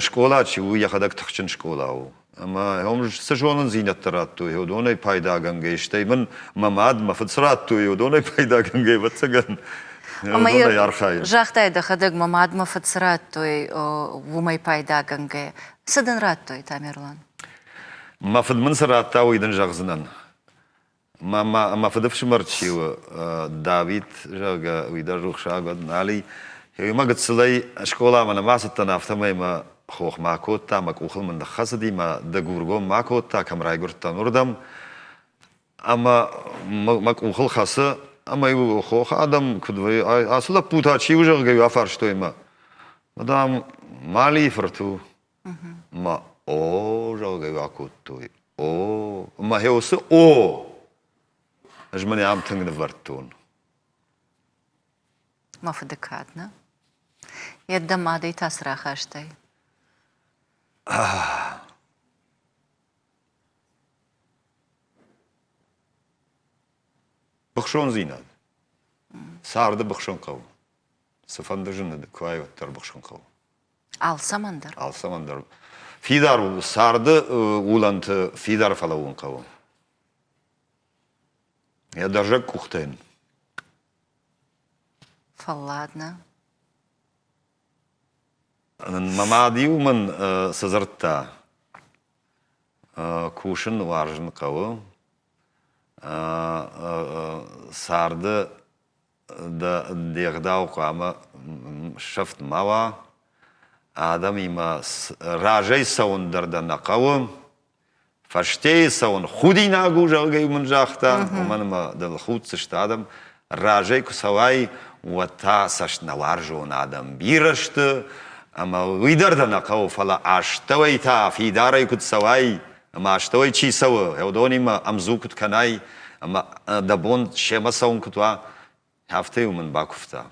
[SPEAKER 2] Скъола чи у, йӕхӕдӕг тыхджын скъола у. Ӕмӕ уым цы зонындзинӕдтӕ радтой, уыдонӕй пайдагӕнгӕ, стӕй мын мӕ мад, мӕ фыд цы радтой, уыдонӕй пайдагӕнгӕ, ӕвӕццӕгӕн, уыдонӕй архайын.
[SPEAKER 1] Загътай дӕхӕдӕг, мӕ мад, мӕ фыд цы радтой, уымӕй пайдагӕнгӕ. Цы дын радтой, Тамерлан?
[SPEAKER 2] Мӕ фыд мын цы радта, уый дын зӕгъдзынӕн. Мӕ фыдыфсымӕр чи у, Давид, зӕгъгӕ, уый дӕр рухсаг уӕд, нал и. Уый гыццылӕй скъоламӕ нӕма цыдтӕн, афтӕмӕй мӕ хохмӕ акодта, мӕ къухыл мын ныххӕцыди, мӕ Дыгургом ма кодта, кӕм райгуырдтӕн, уырдӕм. Ӕмӕ мӕ къухыл хӕцы, ӕмӕ-иу хохы адӕм куыд вӕййы, ацы лӕппу та чи у, зӕгъгӕ-иу афарстой мӕ. Дам, Малийы фырт у. Мӕ о, зӕгъгӕ-иу акодтой. О, мӕ уыцы о ӕз мӕнӕ ам тынг нывӕрдтон.
[SPEAKER 1] Мӕ фыды кад, нӕ? Йӕ дӕ мадӕй та цы рахастай?
[SPEAKER 2] Быхсондзинад. Царды быхсын хъӕуы. Цыфӕнды зыны куы уай, уӕддӕр быхсын хъӕуы.
[SPEAKER 1] Алцӕмӕн дӕр?
[SPEAKER 2] Алцӕмӕн дӕр. Фидар у, царды улӕнты фидар фӕлӕууын хъӕуы. Йӕ дӕрзӕг къухтӕ йын.
[SPEAKER 1] Фӕллад нӕ?
[SPEAKER 2] Мӕ мад-иу мын цы дзырдта, кусын уарзын хъӕуы, царды де гъдау хъуамӕ сӕфт ма уа, адӕмимӕ разӕй цӕуын дӕр дӕ нӕ хъӕуы, фӕстейы цӕуын худинаг у, зӕгъгӕ мын загъта, уымӕн ӕмӕ дыл худдзысты адӕм. Разӕй куы цӕуай, уӕд та цӕст нӕуарзон адӕм бирӕ сты, ӕмӕ уый дӕр дӕ нӕ хъӕуы, фӕлӕ астӕуӕй та фидарӕй куыд цӕуай, ӕмӕ астӕуӕй чи цӕуы, уыдонимӕ ӕмдзу куыд кӕнай, ӕмӕ дӕ бон семӕ цӕуын куыд уа, афтӕ-иу мын бакуывта.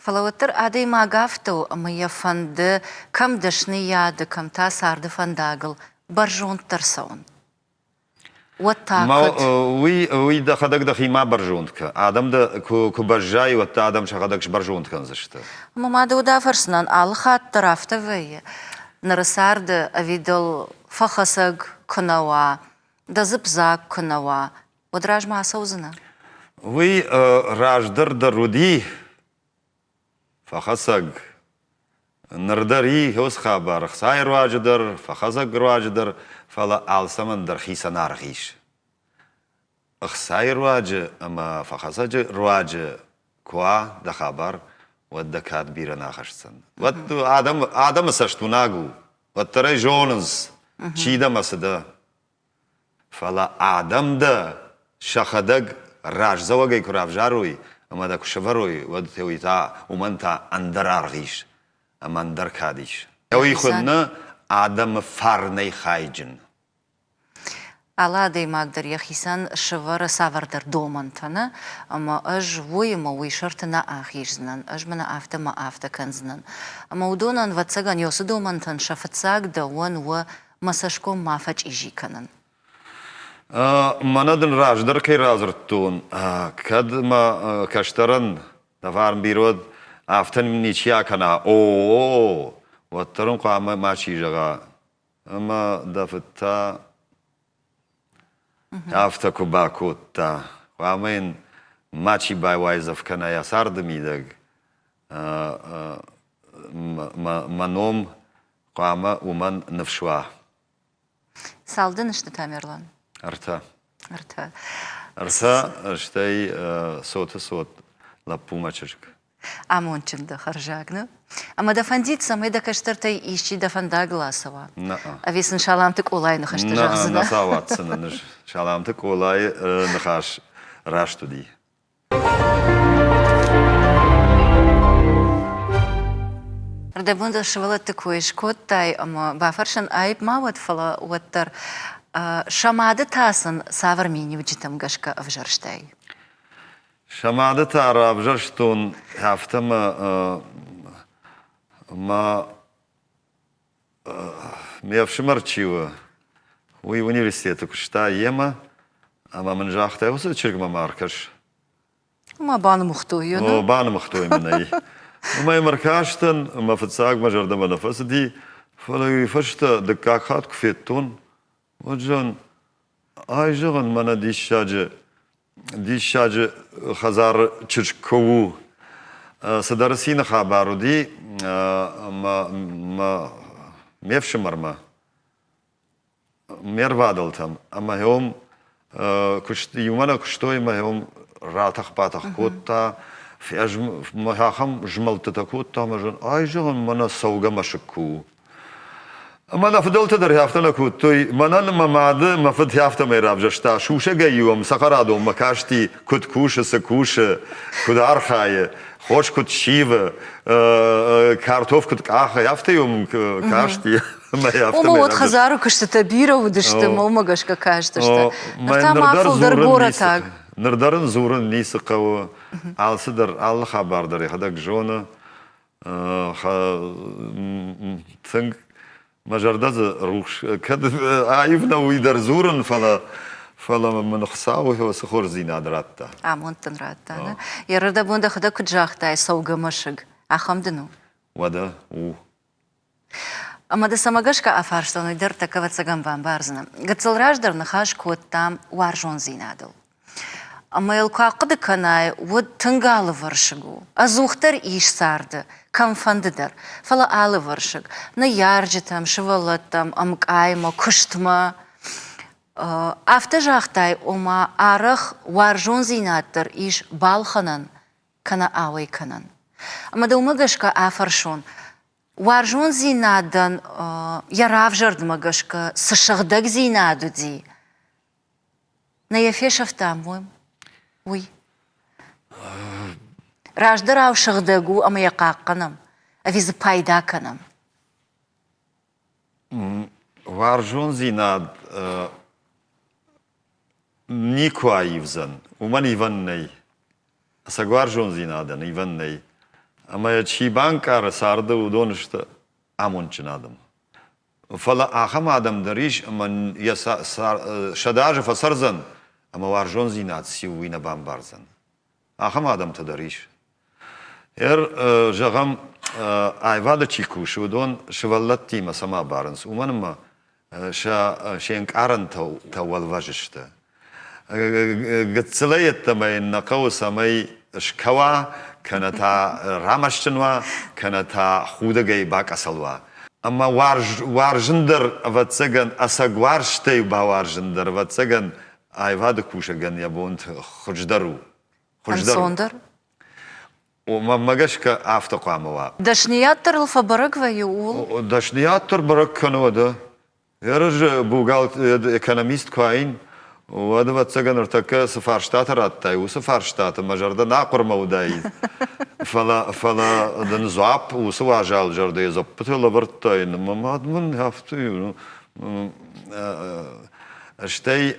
[SPEAKER 1] Фӕлӕ уӕддӕр адӕймаг афтӕ у, ӕмӕ йӕ фӕнды кӕм дӕсныйады, кӕм та царды фӕндагыл бӕрзонддӕр цӕуын. Уӕд та куыд?
[SPEAKER 2] Уый, уый дӕхӕдӕг дӕхи ма бӕрзонд кӕ. Адӕм дӕ куы, куы бӕззай, уӕд дӕ адӕм сӕхӕдӕг сбӕрзонд кӕндзысты.
[SPEAKER 1] Ӕмӕ ма дӕ уд афӕрсынӕн алы хатт дӕр афтӕ вӕййы? Ныры царды ӕви дыл фӕхӕцӕг куы нӕ уа, дӕ дзыпп дзаг куы нӕ уа, уӕд размӕ ацӕудзынӕ?
[SPEAKER 2] Уый раздӕр дӕр уыди фӕхӕцӕг. Ныр дӕр и уыцы хабар ӕхцайы руаджы дӕр, фӕхӕцӕг руаджы дӕр, фӕлӕ алцӕмӕн дӕр хицӕн аргъ ис. Ӕхцайы руаджы ӕмӕ фӕхӕцӕджы руаджы куы уа дӕ хабар, уӕд дӕ кад бирӕ нӕ ахӕсдзӕн. Уӕд адӕмы, адӕмы цӕст уынаг у, уӕддӕр ӕй зонынц, чи дӕ мӕ цы дӕ. Фӕлӕ адӕм дӕ сӕхӕдӕг раздзӕуӕгӕй куы равзарой ӕмӕ дӕ куы сӕвӕрой, уӕд уый та уымӕн та ӕндӕр аргъ ис ӕмӕ ӕндӕр кад ис. Уый хуыны адӕмы фарнӕй хайджын.
[SPEAKER 1] Алы адӕймаг дӕр йӕхицӕн сӕвӕры цавӕрдӕр домӕнтӕ, нӕ? Ӕмӕ ӕз уый ӕмӕ уый сӕрты нӕ ахиздзынӕн, ӕз мӕнӕ афтӕ мӕ афтӕ кӕндзынӕн. Ӕмӕ уыдонӕн, ӕвӕццӕгӕн, уыцы домӕнтӕн сӕ фыццаг дӕуӕн у мӕ цӕсгом ма фӕчъизи кӕнын.
[SPEAKER 2] Мӕнӕ дын раздӕр кӕй радзырдтон, кӕд мӕ кӕстӕрӕн дӕ фарн бирӕ уӕд, афтӕ ничи акӕна, о, уӕддӕр ын хъуамӕ мачи зӕгъа. Ӕмӕ дӕ фыд та афтӕ куы бакодта, хъуамӕ йын мачи байуайдзӕф кӕна йӕ царды мидӕг. Мӕ ном хъуамӕ уымӕн ныфс уа.
[SPEAKER 1] Цал дын сты, Тамерлан?
[SPEAKER 2] Ӕртӕ.
[SPEAKER 1] Ӕртӕ.
[SPEAKER 2] Ӕртӕ, стӕй цоты цот лӕппумӕ чызг.
[SPEAKER 1] Амондджын дӕ хӕрзаг, нӕ? Ӕмӕ дӕ фӕндид, цӕмӕй дӕ кӕстӕртӕй исчи дӕ фӕндагыл ацӕуа?
[SPEAKER 2] Нӕ.
[SPEAKER 1] Ӕви сын Саламты Къолайы ныхӕстӕ зӕгъдзынӕ?
[SPEAKER 2] Нӕ сӕ ауадздзынӕн ӕз. Саламты Къолайы ныхас раст уыди.
[SPEAKER 1] Рдӕбон дӕ сывӕллӕтты кой скодтай ӕмӕ бафӕрсын аипп ма уӕд, фӕлӕ уӕддӕр сӕ мады та сын цавӕр миниуджытӕм гӕсгӕ ӕвзӕрстай?
[SPEAKER 2] Сӕ мады та равзӕрстон афтӕ мӕ мӕ ме фсымӕр чи у, уый университеты куыста йемӕ ӕмӕ мын загъта, уыцы чызгмӕ ма ӕркӕс.
[SPEAKER 1] Ма банымыгътой йӕ,
[SPEAKER 2] О, банымыгътой мын ӕй. Ӕмӕ йӕм ӕркастӕн, ӕмӕ фыццаг мӕ зӕрдӕмӕ нӕ фӕцыди, фӕлӕ уый фӕстӕ дыккаг хатт куы федтон, уӕд зӕгъын, ай зӕгъын, мӕнӕ диссаджы диссаджы хӕдзары чызг куы у. Цыдӕр цины хабар уыди ӕмӕ ме фсымӕрмӕ. Ме рвадӕлтӕм ӕмӕ уым куыст, иумӕ нӕ куыстой ӕмӕ уым ратӕх-батӕх кодта, ахӕм змӕлдтытӕ кодта ӕмӕ зӕгъын, ай зӕгъын, мӕнӕ цӕугӕ мӕсыг куы у. Ӕмӕ нӕ фыдӕлтӕ дӕр афтӕ нӕ кодтой. Мӕнӕн мӕ мады мӕ фыд афтӕмӕй равзӕрста. Сусӕгӕй-иу ӕм цӕхӕрадонмӕ касти, куыд кусы, цы кусы, куыд архайы, хос куыд ссивы, картоф куыд къахы, афтӕ-иу ӕм касти.
[SPEAKER 1] Ома уӕд хӕдзары куыстытӕ бирӕ уыдысты, ӕмӕ уымӕ гӕсгӕ кастысты. Ныр та ма фылдӕр горӕтаг.
[SPEAKER 2] Ныр дӕр ын дзурын ницы хъӕуы. Алцыдӕр, алы хабар дӕр йӕхӕдӕг зоны. Тынг мӕ зӕрдӕ дзы рухс, кӕд аив нӕ уый дӕр дзурын, фӕлӕ фӕлӕ мын Хуыцау цы хорздзинад радта.
[SPEAKER 1] Амонд дын радта, нӕ? Йӕ рдӕбон дӕхӕдӕг куыд загътай, цӕугӕ мӕсыг, ахӕм дын у?
[SPEAKER 2] Уӕдӕ у.
[SPEAKER 1] Ӕмӕ дӕ цӕмӕ гӕсгӕ афарстон, уый дӕр тӕккӕ ӕвӕццӕгӕн бамбардзынӕ. Гыццыл раздӕр ныхас кодтам уарзондзинадыл. Ӕмӕ йыл куы ахъуыды кӕнай, уӕд тынг алывӕрсыг у. Ӕдзухдӕр ис царды, кӕмфӕнды дӕр, фӕлӕ алывӕрсыг. Ныййарджытӕм, сывӕллӕттӕм, ӕмкъаймӕ, куыстмӕ. Афтӕ загътай, ома арӕх уарзондзинад дӕр ис балхӕнӕн кӕнӕ ауӕй кӕнӕн. Ӕмӕ дӕумӕ гӕсгӕ афӕрсон, уарзондзинадӕн йӕ равзӕрдмӕ гӕсгӕ цы сыгъдӕгдзинад уыди, нӕ йӕ фесӕфтам уым, уый. Раздӕрау сыгъдӕг у ӕмӕ йӕ хъахъхъӕнӕм, ӕви дзы пайда кӕнӕм?
[SPEAKER 2] Уарзондзинад никуы аивдзӕн, уымӕн ивӕн нӕй. Ӕцӕг уарзондзинадӕн ивӕн нӕй. Ӕмӕ йӕ чи банкъары царды, уыдон сты амондджын адӕм. Фӕлӕ ахӕм адӕм дӕр ис, ӕмӕ йӕ 100 азы фӕцӕрдзӕн, ӕмӕ уарзондзинад циу, уый нӕ бамбардзӕн. Ахӕм адӕмтӕ дӕр ис. Ӕр, зӕгъӕм, аивады чи кусы, уыдон сывӕллӕттимӕ цӕмӕ барынц, уымӕн ӕмӕ сӕ се нкъарӕнтӕ уӕлвӕз сты. Гыццылӕй йеддӕмӕ йын нӕ хъӕуы, цӕмӕй скӕуа, кӕнӕ та рамӕстджын уа, кӕнӕ та худӕгӕй бакъӕцӕл уа. Ӕмӕ уарзын дӕр, ӕвӕццӕгӕн, ӕцӕг уарзтӕй бауарзын дӕр, ӕвӕццӕгӕн, аивады кусӕгӕн йӕ бон хуыздӕр у.
[SPEAKER 1] Хуыздӕр. Ӕнцондӕр?
[SPEAKER 2] Мӕнмӕ гӕсгӕ афтӕ хъуамӕ уа.
[SPEAKER 1] Дӕсныйад дӕр ыл фӕбӕрӕг вӕййы ууыл?
[SPEAKER 2] Дӕсныйад дӕр бӕрӕг кӕны уӕдӕ. Ерыз бухгалтер, экономист куы аин, уӕд, ӕвӕццӕгӕн, ныртӕккӕ цы фарстатӕ радтай, уыцы фарстаты мӕ зӕрдӕ нӕ хъуырмӕ уыдаид. Фӕлӕ, фӕлӕ дын дзуапп уыцы уазал зӕрдӕйы дзуаппытӕ лӕвӕрдтай, мӕ мад мын афтӕ стӕй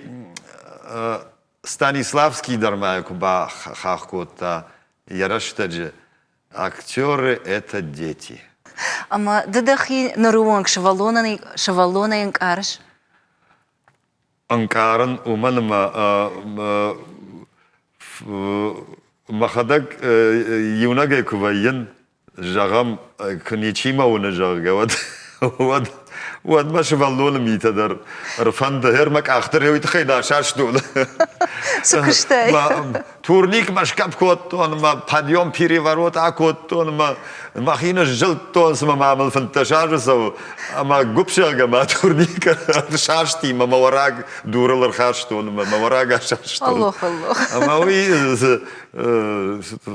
[SPEAKER 2] Станиславский дӕр ма куы бахахх кодта йӕ рӕстӕджы, актеры это дети.
[SPEAKER 1] Ӕмӕ ды дӕхи ныры онг сывӕллонӕн сывӕллонӕй ӕнкъарыс?
[SPEAKER 2] Ӕнкъарын, уымӕн ӕмӕ мӕхӕдӕг иунӕгӕй куы вӕййын, зӕгъӕм, куы ничи мӕ уыны, зӕгъгӕ, уӕд, уӕд, уӕд мӕ сывӕллоны митӕ дӕр ӕрфӕнды. Гъер мӕ къах дӕр уый тыххӕй нӕ асастон.
[SPEAKER 1] Цы куыстай?
[SPEAKER 2] Турникмӕ сгӕпп кодтон, мӕ подъем переворот акодтон, мӕ мӕхи ныззылдтон, цыма ма мыл 15 азы цӕуы, ӕмӕ гуыпп зӕгъгӕ мӕ турник ӕрсасти, мӕ мӕ уӕраг дурыл ӕрхастон, мӕ мӕ уӕраг асастон.
[SPEAKER 1] Аллох, аллох.
[SPEAKER 2] Ӕмӕ уый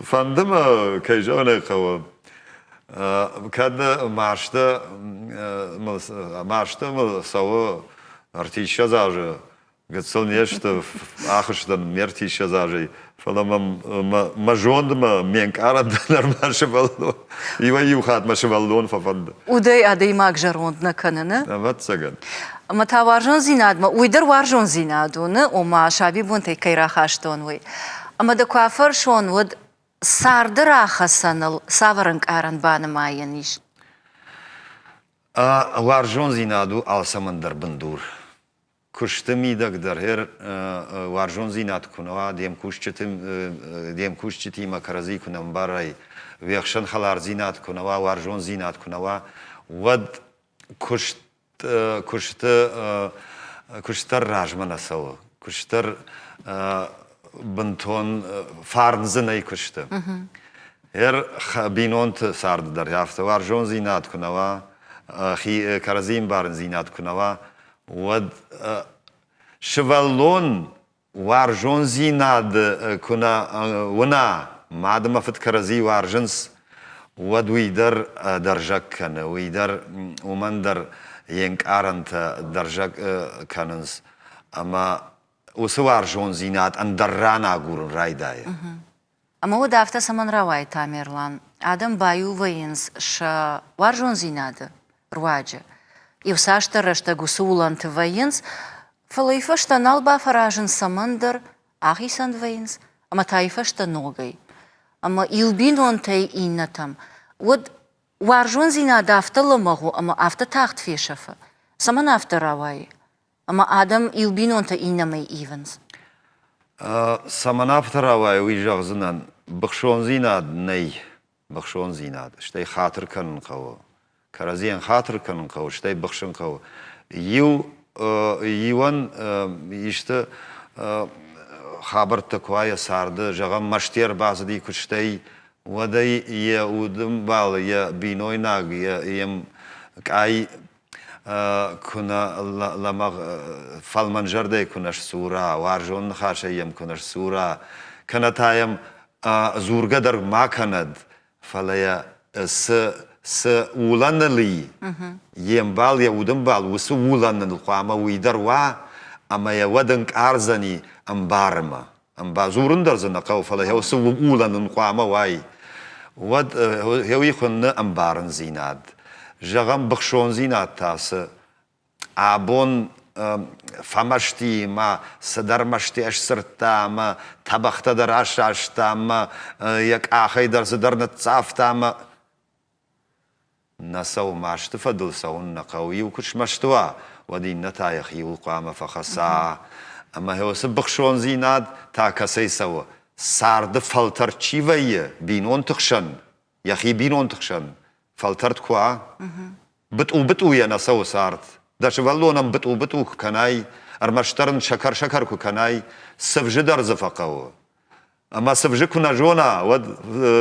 [SPEAKER 2] Фӕнды мӕ, кӕй зӕгъын ӕй хъӕуы, кӕд масты масты мыл цӕуы 30 азы, гыццыл не сты, ахызтӕн ме 30 азӕй, фӕлӕ мӕм мӕ зондмӕ, ме нкъарӕнтӕ нырма сывӕллон, иуӕй-иу хатт мӕ сывӕллон фӕфӕнды.
[SPEAKER 1] Удӕй адӕймаг зӕронд нӕ кӕны, нӕ?
[SPEAKER 2] Ӕвӕццӕгӕн.
[SPEAKER 1] Ӕмӕ та уарзондзинадмӕ, уый дӕр уарзондзинад у, нӕ? Ома, сабибонтӕй кӕй рахастон, уый. Ӕмӕ дӕ куы афӕрсон, уӕд царды рахӕцӕныл цавӕр ӕнкъарӕн банымайӕн ис?
[SPEAKER 2] Уарзондзинад у алцӕмӕн дӕр бындур. Куысты мидӕг дӕр гъер уарзондзинад куы нӕ уа, де мкусджыты, де мкусджытимӕ кӕрӕдзи куы нӕ мбарай, уе хсӕн хӕлардзинад куы нӕ уа, уарзондзинад куы нӕ уа, уӕд куыст куысты куыст дӕр размӕ нӕ цӕуы. Куыст дӕр бынтон фарн дзы нӕй куысты. Гъер бинонты царды дӕр афтӕ уарзондзинад куы нӕ уа, хи кӕрӕдзи ӕмбарындзинад куы нӕ уа, Уӕд сывӕллон уарзондзинад куы нӕ уына, мад ӕмӕ фыд кӕрӕдзи уарзынц, уӕд уый дӕр дӕрзӕг кӕны, уый дӕр уымӕн дӕр йе нкъарӕнтӕ дӕрзӕг кӕнынц. Ӕмӕ уыцы уарзондзинад ӕндӕр ран агурын райдайы.
[SPEAKER 1] Ӕмӕ уӕд афтӕ цӕмӕн рауайы Тамерлан? Адӕм баиу вӕййынц сӕ уарзондзинады руаджы. Иуцасдӕр рӕстӕг уыцы уылӕнты вӕййынц, фӕлӕ уый фӕстӕ нал бафӕразынц цӕмӕндӕр, ахицӕн вӕййынц ӕмӕ та уый фӕстӕ ногӕй. Ӕмӕ иу бинонтӕй иннӕтӕм уӕд уарзондзинад афтӕ лӕмӕгъ у ӕмӕ афтӕ тагъд фесӕфы. Цӕмӕн афтӕ рауайы? Ӕмӕ адӕм иу бинонтӕ иннӕмӕй ивынц.
[SPEAKER 2] Цӕмӕн афтӕ рауайы, уый зӕгъдзынӕн. Быхсондзинад нӕй. Быхсондзинад. Стӕй хатыр кӕнын хъӕуы. Кӕрӕдзийӕн хатыр кӕнын хъӕуы, стӕй быхсын хъӕуы. Иу иуӕн исты хабӕрттӕ куы уа йӕ царды, зӕгъӕм, мӕсты ӕрбацыди куыстӕй, уӕд ӕй йӕ удымбал, йӕ бинойнаг, йе мкъай куы нӕ лӕмӕгъ фӕлмӕнзӕрдӕй куы нӕ сдзура, уарзон ныхасӕй йӕм куы нӕ сдзура, кӕнӕ та йӕм дзургӕ дӕр ма кӕнӕд, фӕлӕ йӕ цы цы улӕныл и, йе мбал, йӕ удымбал уыцы улӕныл хъуамӕ уый дӕр уа, ӕмӕ йӕ уӕд ӕнкъардзӕни ӕмбарынмӕ. Дзурын дӕр дзы нӕ хъӕуы, фӕлӕ уыцы улӕн ын хъуамӕ уай, уӕд уый хуынны ӕмбарындзинад. Зӕгъӕм, быхсондзинад та цы абон фӕмӕсти мӕ цыдӕр мӕсти ӕсдзырдта ӕмӕ тӕбӕгътӕ дӕр асаста ӕмӕ йӕ къахӕй дӕр цыдӕр ныццавта ӕмӕ Нӕ цӕуы масты фӕдыл цӕуын нӕ хъӕуы. Иу куы смӕсты уа, уӕд иннӕ та йӕхиуыл хъуамӕ фӕхӕца. Ӕмӕ уыцы быхсондзинад та кӕцӕй цӕуы? Царды фӕлтӕрд чи вӕййы бинонты хсӕн, йӕхи бинонты хсӕн, фӕлтӕрд куы уа, бытъу-бытъуйӕ нӕ цӕуы цард. Дӕ сывӕллонӕн бытъу-бытъу куы кӕнай, ӕрмӕстдӕр ын сӕкӕр-сӕкӕр куы кӕнай, цывзы дӕр дзы фӕхъӕуы. Ӕмӕ цывзы куы нӕ зона, уӕд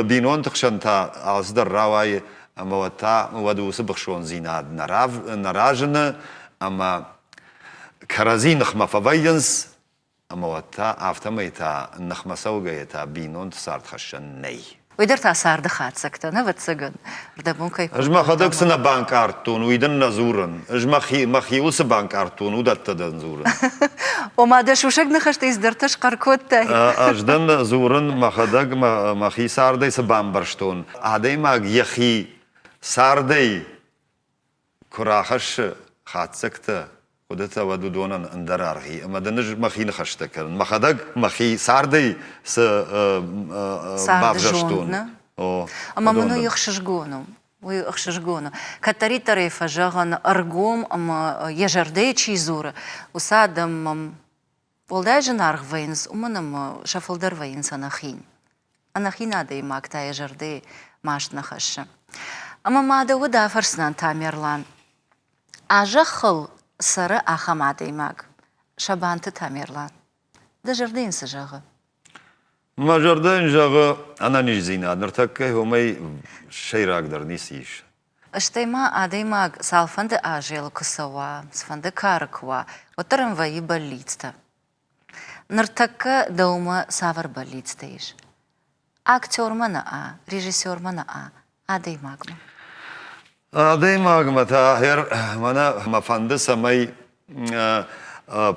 [SPEAKER 2] бинонты хсӕн та алцыдӕр рауайы, ӕмӕ уӕд та уӕд уыцы быхсондзинад нӕ разыны, ӕмӕ кӕрӕдзи ныхмӕ фӕвӕййынц, ӕмӕ уӕд та афтӕмӕй та ныхмӕ цӕугӕйӕ та бинонты цардхӕссӕн нӕй.
[SPEAKER 1] Уый дӕр та царды хатдзӕгтӕ, ӕвӕццӕгӕн, рдӕбон кӕй
[SPEAKER 2] Ӕз мӕхӕдӕг цы нӕ банкъардтон, уый дын нӕ дзурын. Ӕз мӕхи, мӕхиуыл цы банкъардтон, уыдӕттӕ дын дзурын.
[SPEAKER 1] Ома дӕ сусӕг ныхӕстӕй цыдӕртӕ схъӕр кодтай?
[SPEAKER 2] Ӕз дын дзурын, мӕхӕдӕг мӕхи цардӕй цы бамбӕрстон. Адӕймаг йӕхи цардӕй куы рахӕссы хатдзӕгтӕ, хъуыдытӕ, уӕд уыдонӕн ӕндӕр аргъ и. Ӕмӕ дын ӕз мӕхи ныхӕстӕ кӕнын. Мӕхӕдӕг мӕхи цардӕй цы бавзӕрстон.
[SPEAKER 1] О, ӕмӕ мын уый ӕхсызгон у. Уый ӕхсызгон у. Кӕддӕриддӕр ӕй фӕзӕгъын ӕргом ӕмӕ йӕ зӕрдӕйы чи дзуры, уыцы адӕм мӕм Уӕлдай зынаргъ вӕййынц, уымӕн ӕмӕ сӕ фылдӕр вӕййынц ӕнӕхин. Ӕнӕхин адӕймаг та йӕ зӕрдӕйы маст нӕ хӕссы. Ӕмӕ ма дӕ уд афӕрсдзынӕн, Тамерлан. А зӕххыл цӕры ахӕм адӕймаг, Сабанты Тамерлан. Дӕ зӕрдӕ йын цы зӕгъы?
[SPEAKER 2] Мӕ зӕрдӕ йын зӕгъы ӕнӕниздзинад. Ныртӕккӕ уымӕй сӕйрагдӕр ницы ис.
[SPEAKER 1] Стӕй ма адӕймаг цалфӕнды азӕлы куы цӕуа, цыфӕнды кары куы уа, уӕддӕр ын вӕййы бӕллицтӕ. Ныртӕккӕ дӕумӕ цавӕр бӕллицтӕ ис? Актермӕ нӕ, режиссермӕ нӕ, адӕймагмӕ.
[SPEAKER 2] Адӕймагмӕ та мӕнӕ мӕ фӕнды, цӕмӕй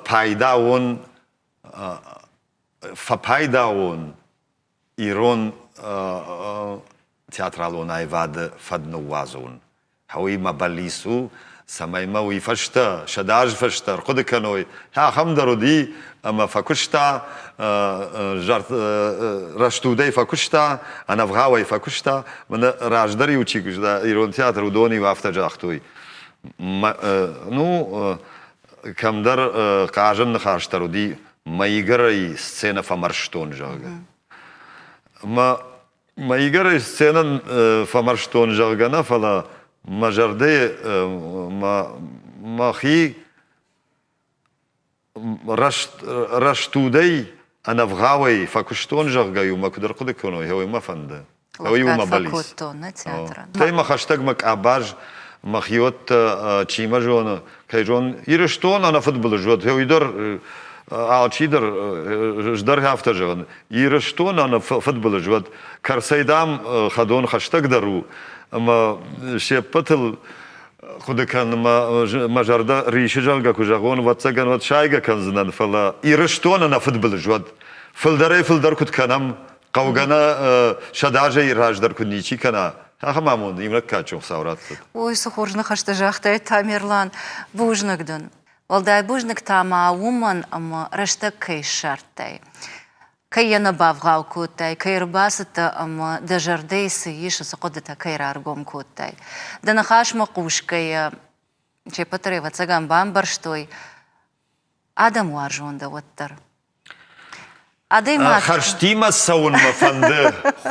[SPEAKER 2] пайда уон, фӕпайда уон ирон театралон аивады фӕд ныууадзон. Уый мӕ бӕллиц у, цӕмӕй мӕ уый фӕстӕ, 100 азы фӕстӕ ӕрхъуыды кӕной, ахӕм дӕр уыди, ӕмӕ фӕкуыста, рӕстудӕй фӕкуыста, ӕнӕвгъауӕй фӕкуыста. Мӕнӕ раздӕр-иу чи куыста ирон театр, уыдон-иу афтӕ загътой. Ну, кӕмдӕр хъазӕн ныхас дӕр уыди, мӕ игӕрӕй сценӕ фӕмарзтон, зӕгъгӕ. Мӕ, мӕ игӕрӕй сценӕ фӕмарзтон, зӕгъгӕ нӕ, фӕлӕ мӕ зӕрдӕйы мӕ, мӕхи рӕст, рӕстудӕй, ӕнӕвгъауӕй фӕкуыстон, зӕгъгӕ-иу мӕ куыд ӕрхъуыды кӕной, уый мӕ фӕнды. Уый у мӕ бӕллиц.
[SPEAKER 1] Фӕкодтон нӕ театрӕн.
[SPEAKER 2] Стӕй мӕ хӕстӕгмӕ къабаз. Мӕхиуӕттӕ чи мӕ зоны, кӕй зон, Ирыстон ӕнӕфыдбылыз уӕд, уый дӕр алчидӕр ӕз дӕр афтӕ зӕгъын, Ирыстон ӕнӕфыдбылыз уӕд, кӕрцӕй, дам, хӕдон хӕстӕгдӕр у, ӕмӕ се ппӕтыл хъуыды кӕнын мӕ зӕрдӕ рисы, зӕгъгӕ, куы зӕгъон, ӕвӕццӕгӕн, уӕд сайгӕ кӕндзынӕн, фӕлӕ Ирыстон ӕнӕфыдбылыз уӕд, фылдӕрӕй-фылдӕр куыд кӕнӕм, хъӕугӕ нӕ сӕдӕазӕй раздӕр куыд ничи кӕна, ахӕм амонд иунӕг кадджын Хуыцау раттӕд.
[SPEAKER 1] Ой, цы хорз ныхӕстӕ загътай, Тамерлан. Бузныг дын. Уӕлдай бузныг та ма уымӕн, ӕмӕ рӕстӕг кӕй ссардтай. Кӕй йӕ нӕ бавгъау кодтай, кӕй ӕрбацыдтӕ ӕмӕ дӕ зӕрдӕйы цы ис, уыцы хъуыдытӕ кӕй раргом кодтай. Дӕ ныхасмӕ хъусгӕйӕ, се ппӕт дӕр ӕвӕццӕгӕн бамбӕрстой, адӕм уарзон дӕ уӕддӕр. Адӕймаг
[SPEAKER 2] Хӕрзтимӕ цӕуын мӕ фӕнды,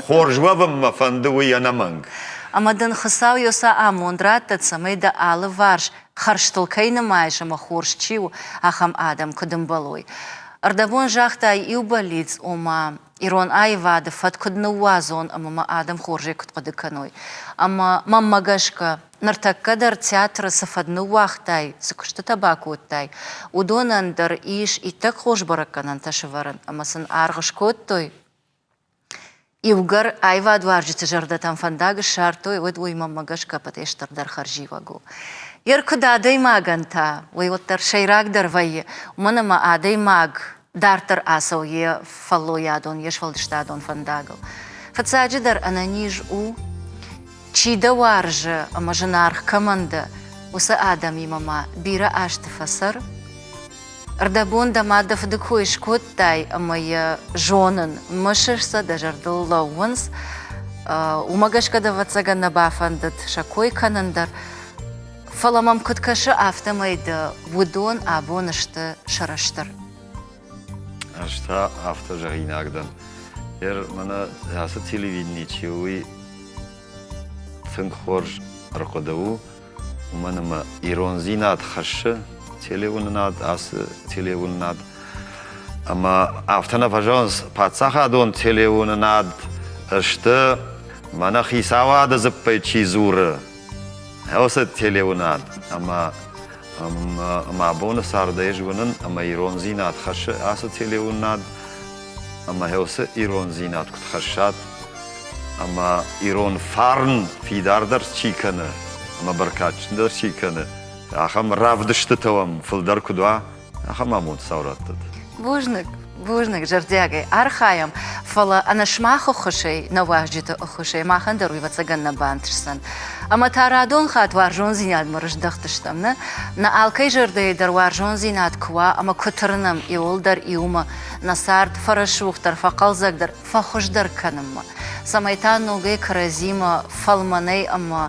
[SPEAKER 2] хорз уӕвын мӕ фӕнды, уый ӕнӕмӕнг.
[SPEAKER 1] Ӕмӕ дын Хуыцау йӕ сӕ амонд раттӕд, цӕмӕй дӕ алыварс хӕрзтыл кӕй нымайыс ӕмӕ хорз чи у, ахӕм адӕм куыд ӕмбӕлой. Ӕрдӕбон загътай иу бӕллиц, ома ирон аивады фӕд куыд ныууадзон ӕмӕ мӕ адӕм хорзӕй куыд хъуыды кӕной. Ӕмӕ мӕнмӕ гӕсгӕ, ныртӕккӕ дӕр театры цы фӕд ныууагътай, цы куыстытӕ бакодтай, уыдонӕн дӕр ис иттӕг хорз бӕрӕггӕнӕнтӕ сӕвӕрын ӕмӕ сын аргъ скодтой. Иугӕр аивадуарзджыты зӕрдӕтӕм фӕндаг ссардтой, уӕд уый мӕнмӕ гӕсгӕ ӕппӕтӕй стырдӕр хӕрзиуӕг у. Йе ркуыд адӕймагӕн та уый уӕддӕр сӕйрагдӕр вӕййы, уымӕн ӕмӕ адӕймаг дарддӕр ацӕуы йӕ фӕллойадон, йе сфӕлдыстадон фӕндагыл. Фыццаджыдӕр ӕнӕниз у, чи дӕ уарзы ӕмӕ зынаргъ кӕмӕн дӕ, уыцы адӕмимӕ ма бирӕ азты фӕцӕр. Ӕрдӕбон дӕ мад дӕ фыды кой скодтай ӕмӕ йӕ зонын, мысыс сӕ, дӕ зӕрдыл лӕууынц. Уымӕ гӕсгӕ дӕ, ӕвӕццӕгӕн, нӕ бафӕндыд сӕ кой кӕнын дӕр. Фӕлӕ мӕм куыд кӕсы, афтӕмӕй дӕ уыдон абон сты сӕрыстыр.
[SPEAKER 2] Ӕз та афтӕ зӕгъинаг дӕн. Ер мӕнӕ ацы телевидени чи у, уый тынг хорз ӕрхъуыды у, уымӕн ӕмӕ ирондзинад хӕссы телеуынынад, ацы телеуынынад. Ӕмӕ афтӕ нӕ фӕзӕгъынц, паддзахадон телеуынынад сты, мӕнӕ хицауады дзыппӕй чи дзуры, Уыцы телеуынад ӕмӕ ӕмӕ абоны цардӕй ӕз уынын, ӕмӕ ирондзинад хӕссы ацы телеуынад, ӕмӕ уыцы ирондзинад куыд хӕссат, ӕмӕ ирон фарн фидардӕр чи кӕны ӕмӕ бӕркадджындӕр чи кӕны, ахӕм равдыстытӕ уӕм фылдӕр куыд уа, Ахӕм амонд сау раттӕд.
[SPEAKER 1] Бузныг, бузныг, зӕрдиагӕй архайӕм, фӕлӕ ӕнӕ сымах ӕххуысӕй, нӕ уазджыты ӕххуысӕй махӕн дӕр уый ӕвӕццӕгӕн нӕ бантысдзӕн. Ӕмӕ та радон хатт уарзондзинадмӕ рыздӕхтыстӕм, нӕ? Нӕ алкӕй зӕрдӕйы дӕр уарзондзинад куы уа ӕмӕ куы тырнӕм иуылдӕр иумӕ нӕ цард фӕрӕсугъддӕр, фӕхъӕлдзӕгдӕр, фӕхуыздӕр кӕнынмӕ, цӕмӕй та ногӕй кӕрӕдзимӕ фӕлмӕнӕй ӕмӕ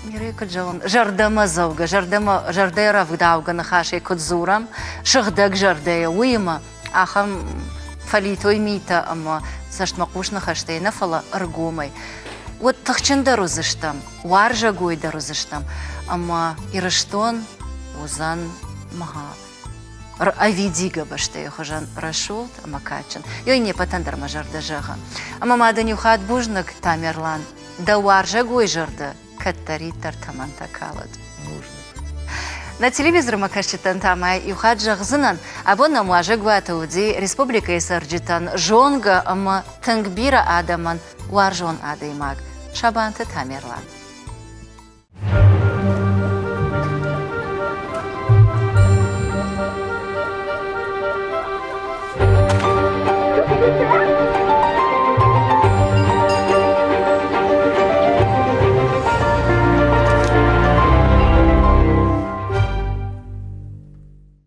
[SPEAKER 1] Мирӕ куыд зӕгъын, зӕрдӕмӕдзӕугӕ, зӕрдӕмӕ, зӕрдӕйы рӕвдаугӕ ныхасӕй куыд дзурӕм, сыгъдӕг зӕрдӕйӕ, уыимӕ ахӕм фӕлитой митӕ ӕмӕ цӕстмӕхъус ныхӕстӕй нӕ, фӕлӕ ӕргомӕй. Уӕд тыхджындӕр уыдзыстӕм, уарзӕгойдӕр уыдзыстӕм, ӕмӕ Ирыстон уыдзӕн мӕ ӕвидигӕ бӕстӕйы хуызӕн рӕсугъд ӕмӕ кадджын. Ёй не ппӕтӕн дӕр мӕ зӕрдӕ зӕгъы. Ӕмӕ ма дын иу хатт бузныг, Тамерлан, дӕ уарзӕгой зӕрдӕ кӕддӕриддӕр тӕмӕнтӕ калӕд. Нӕ телевизормӕ кӕсджытӕн та ма иу хатт зӕгъдзынӕн, абон нӕм уазӕгуаты уыди республикӕйы цӕрджытӕн зонгӕ ӕмӕ тынг бирӕ адӕмӕн уарзон адӕймаг Сабанты Тамерлан.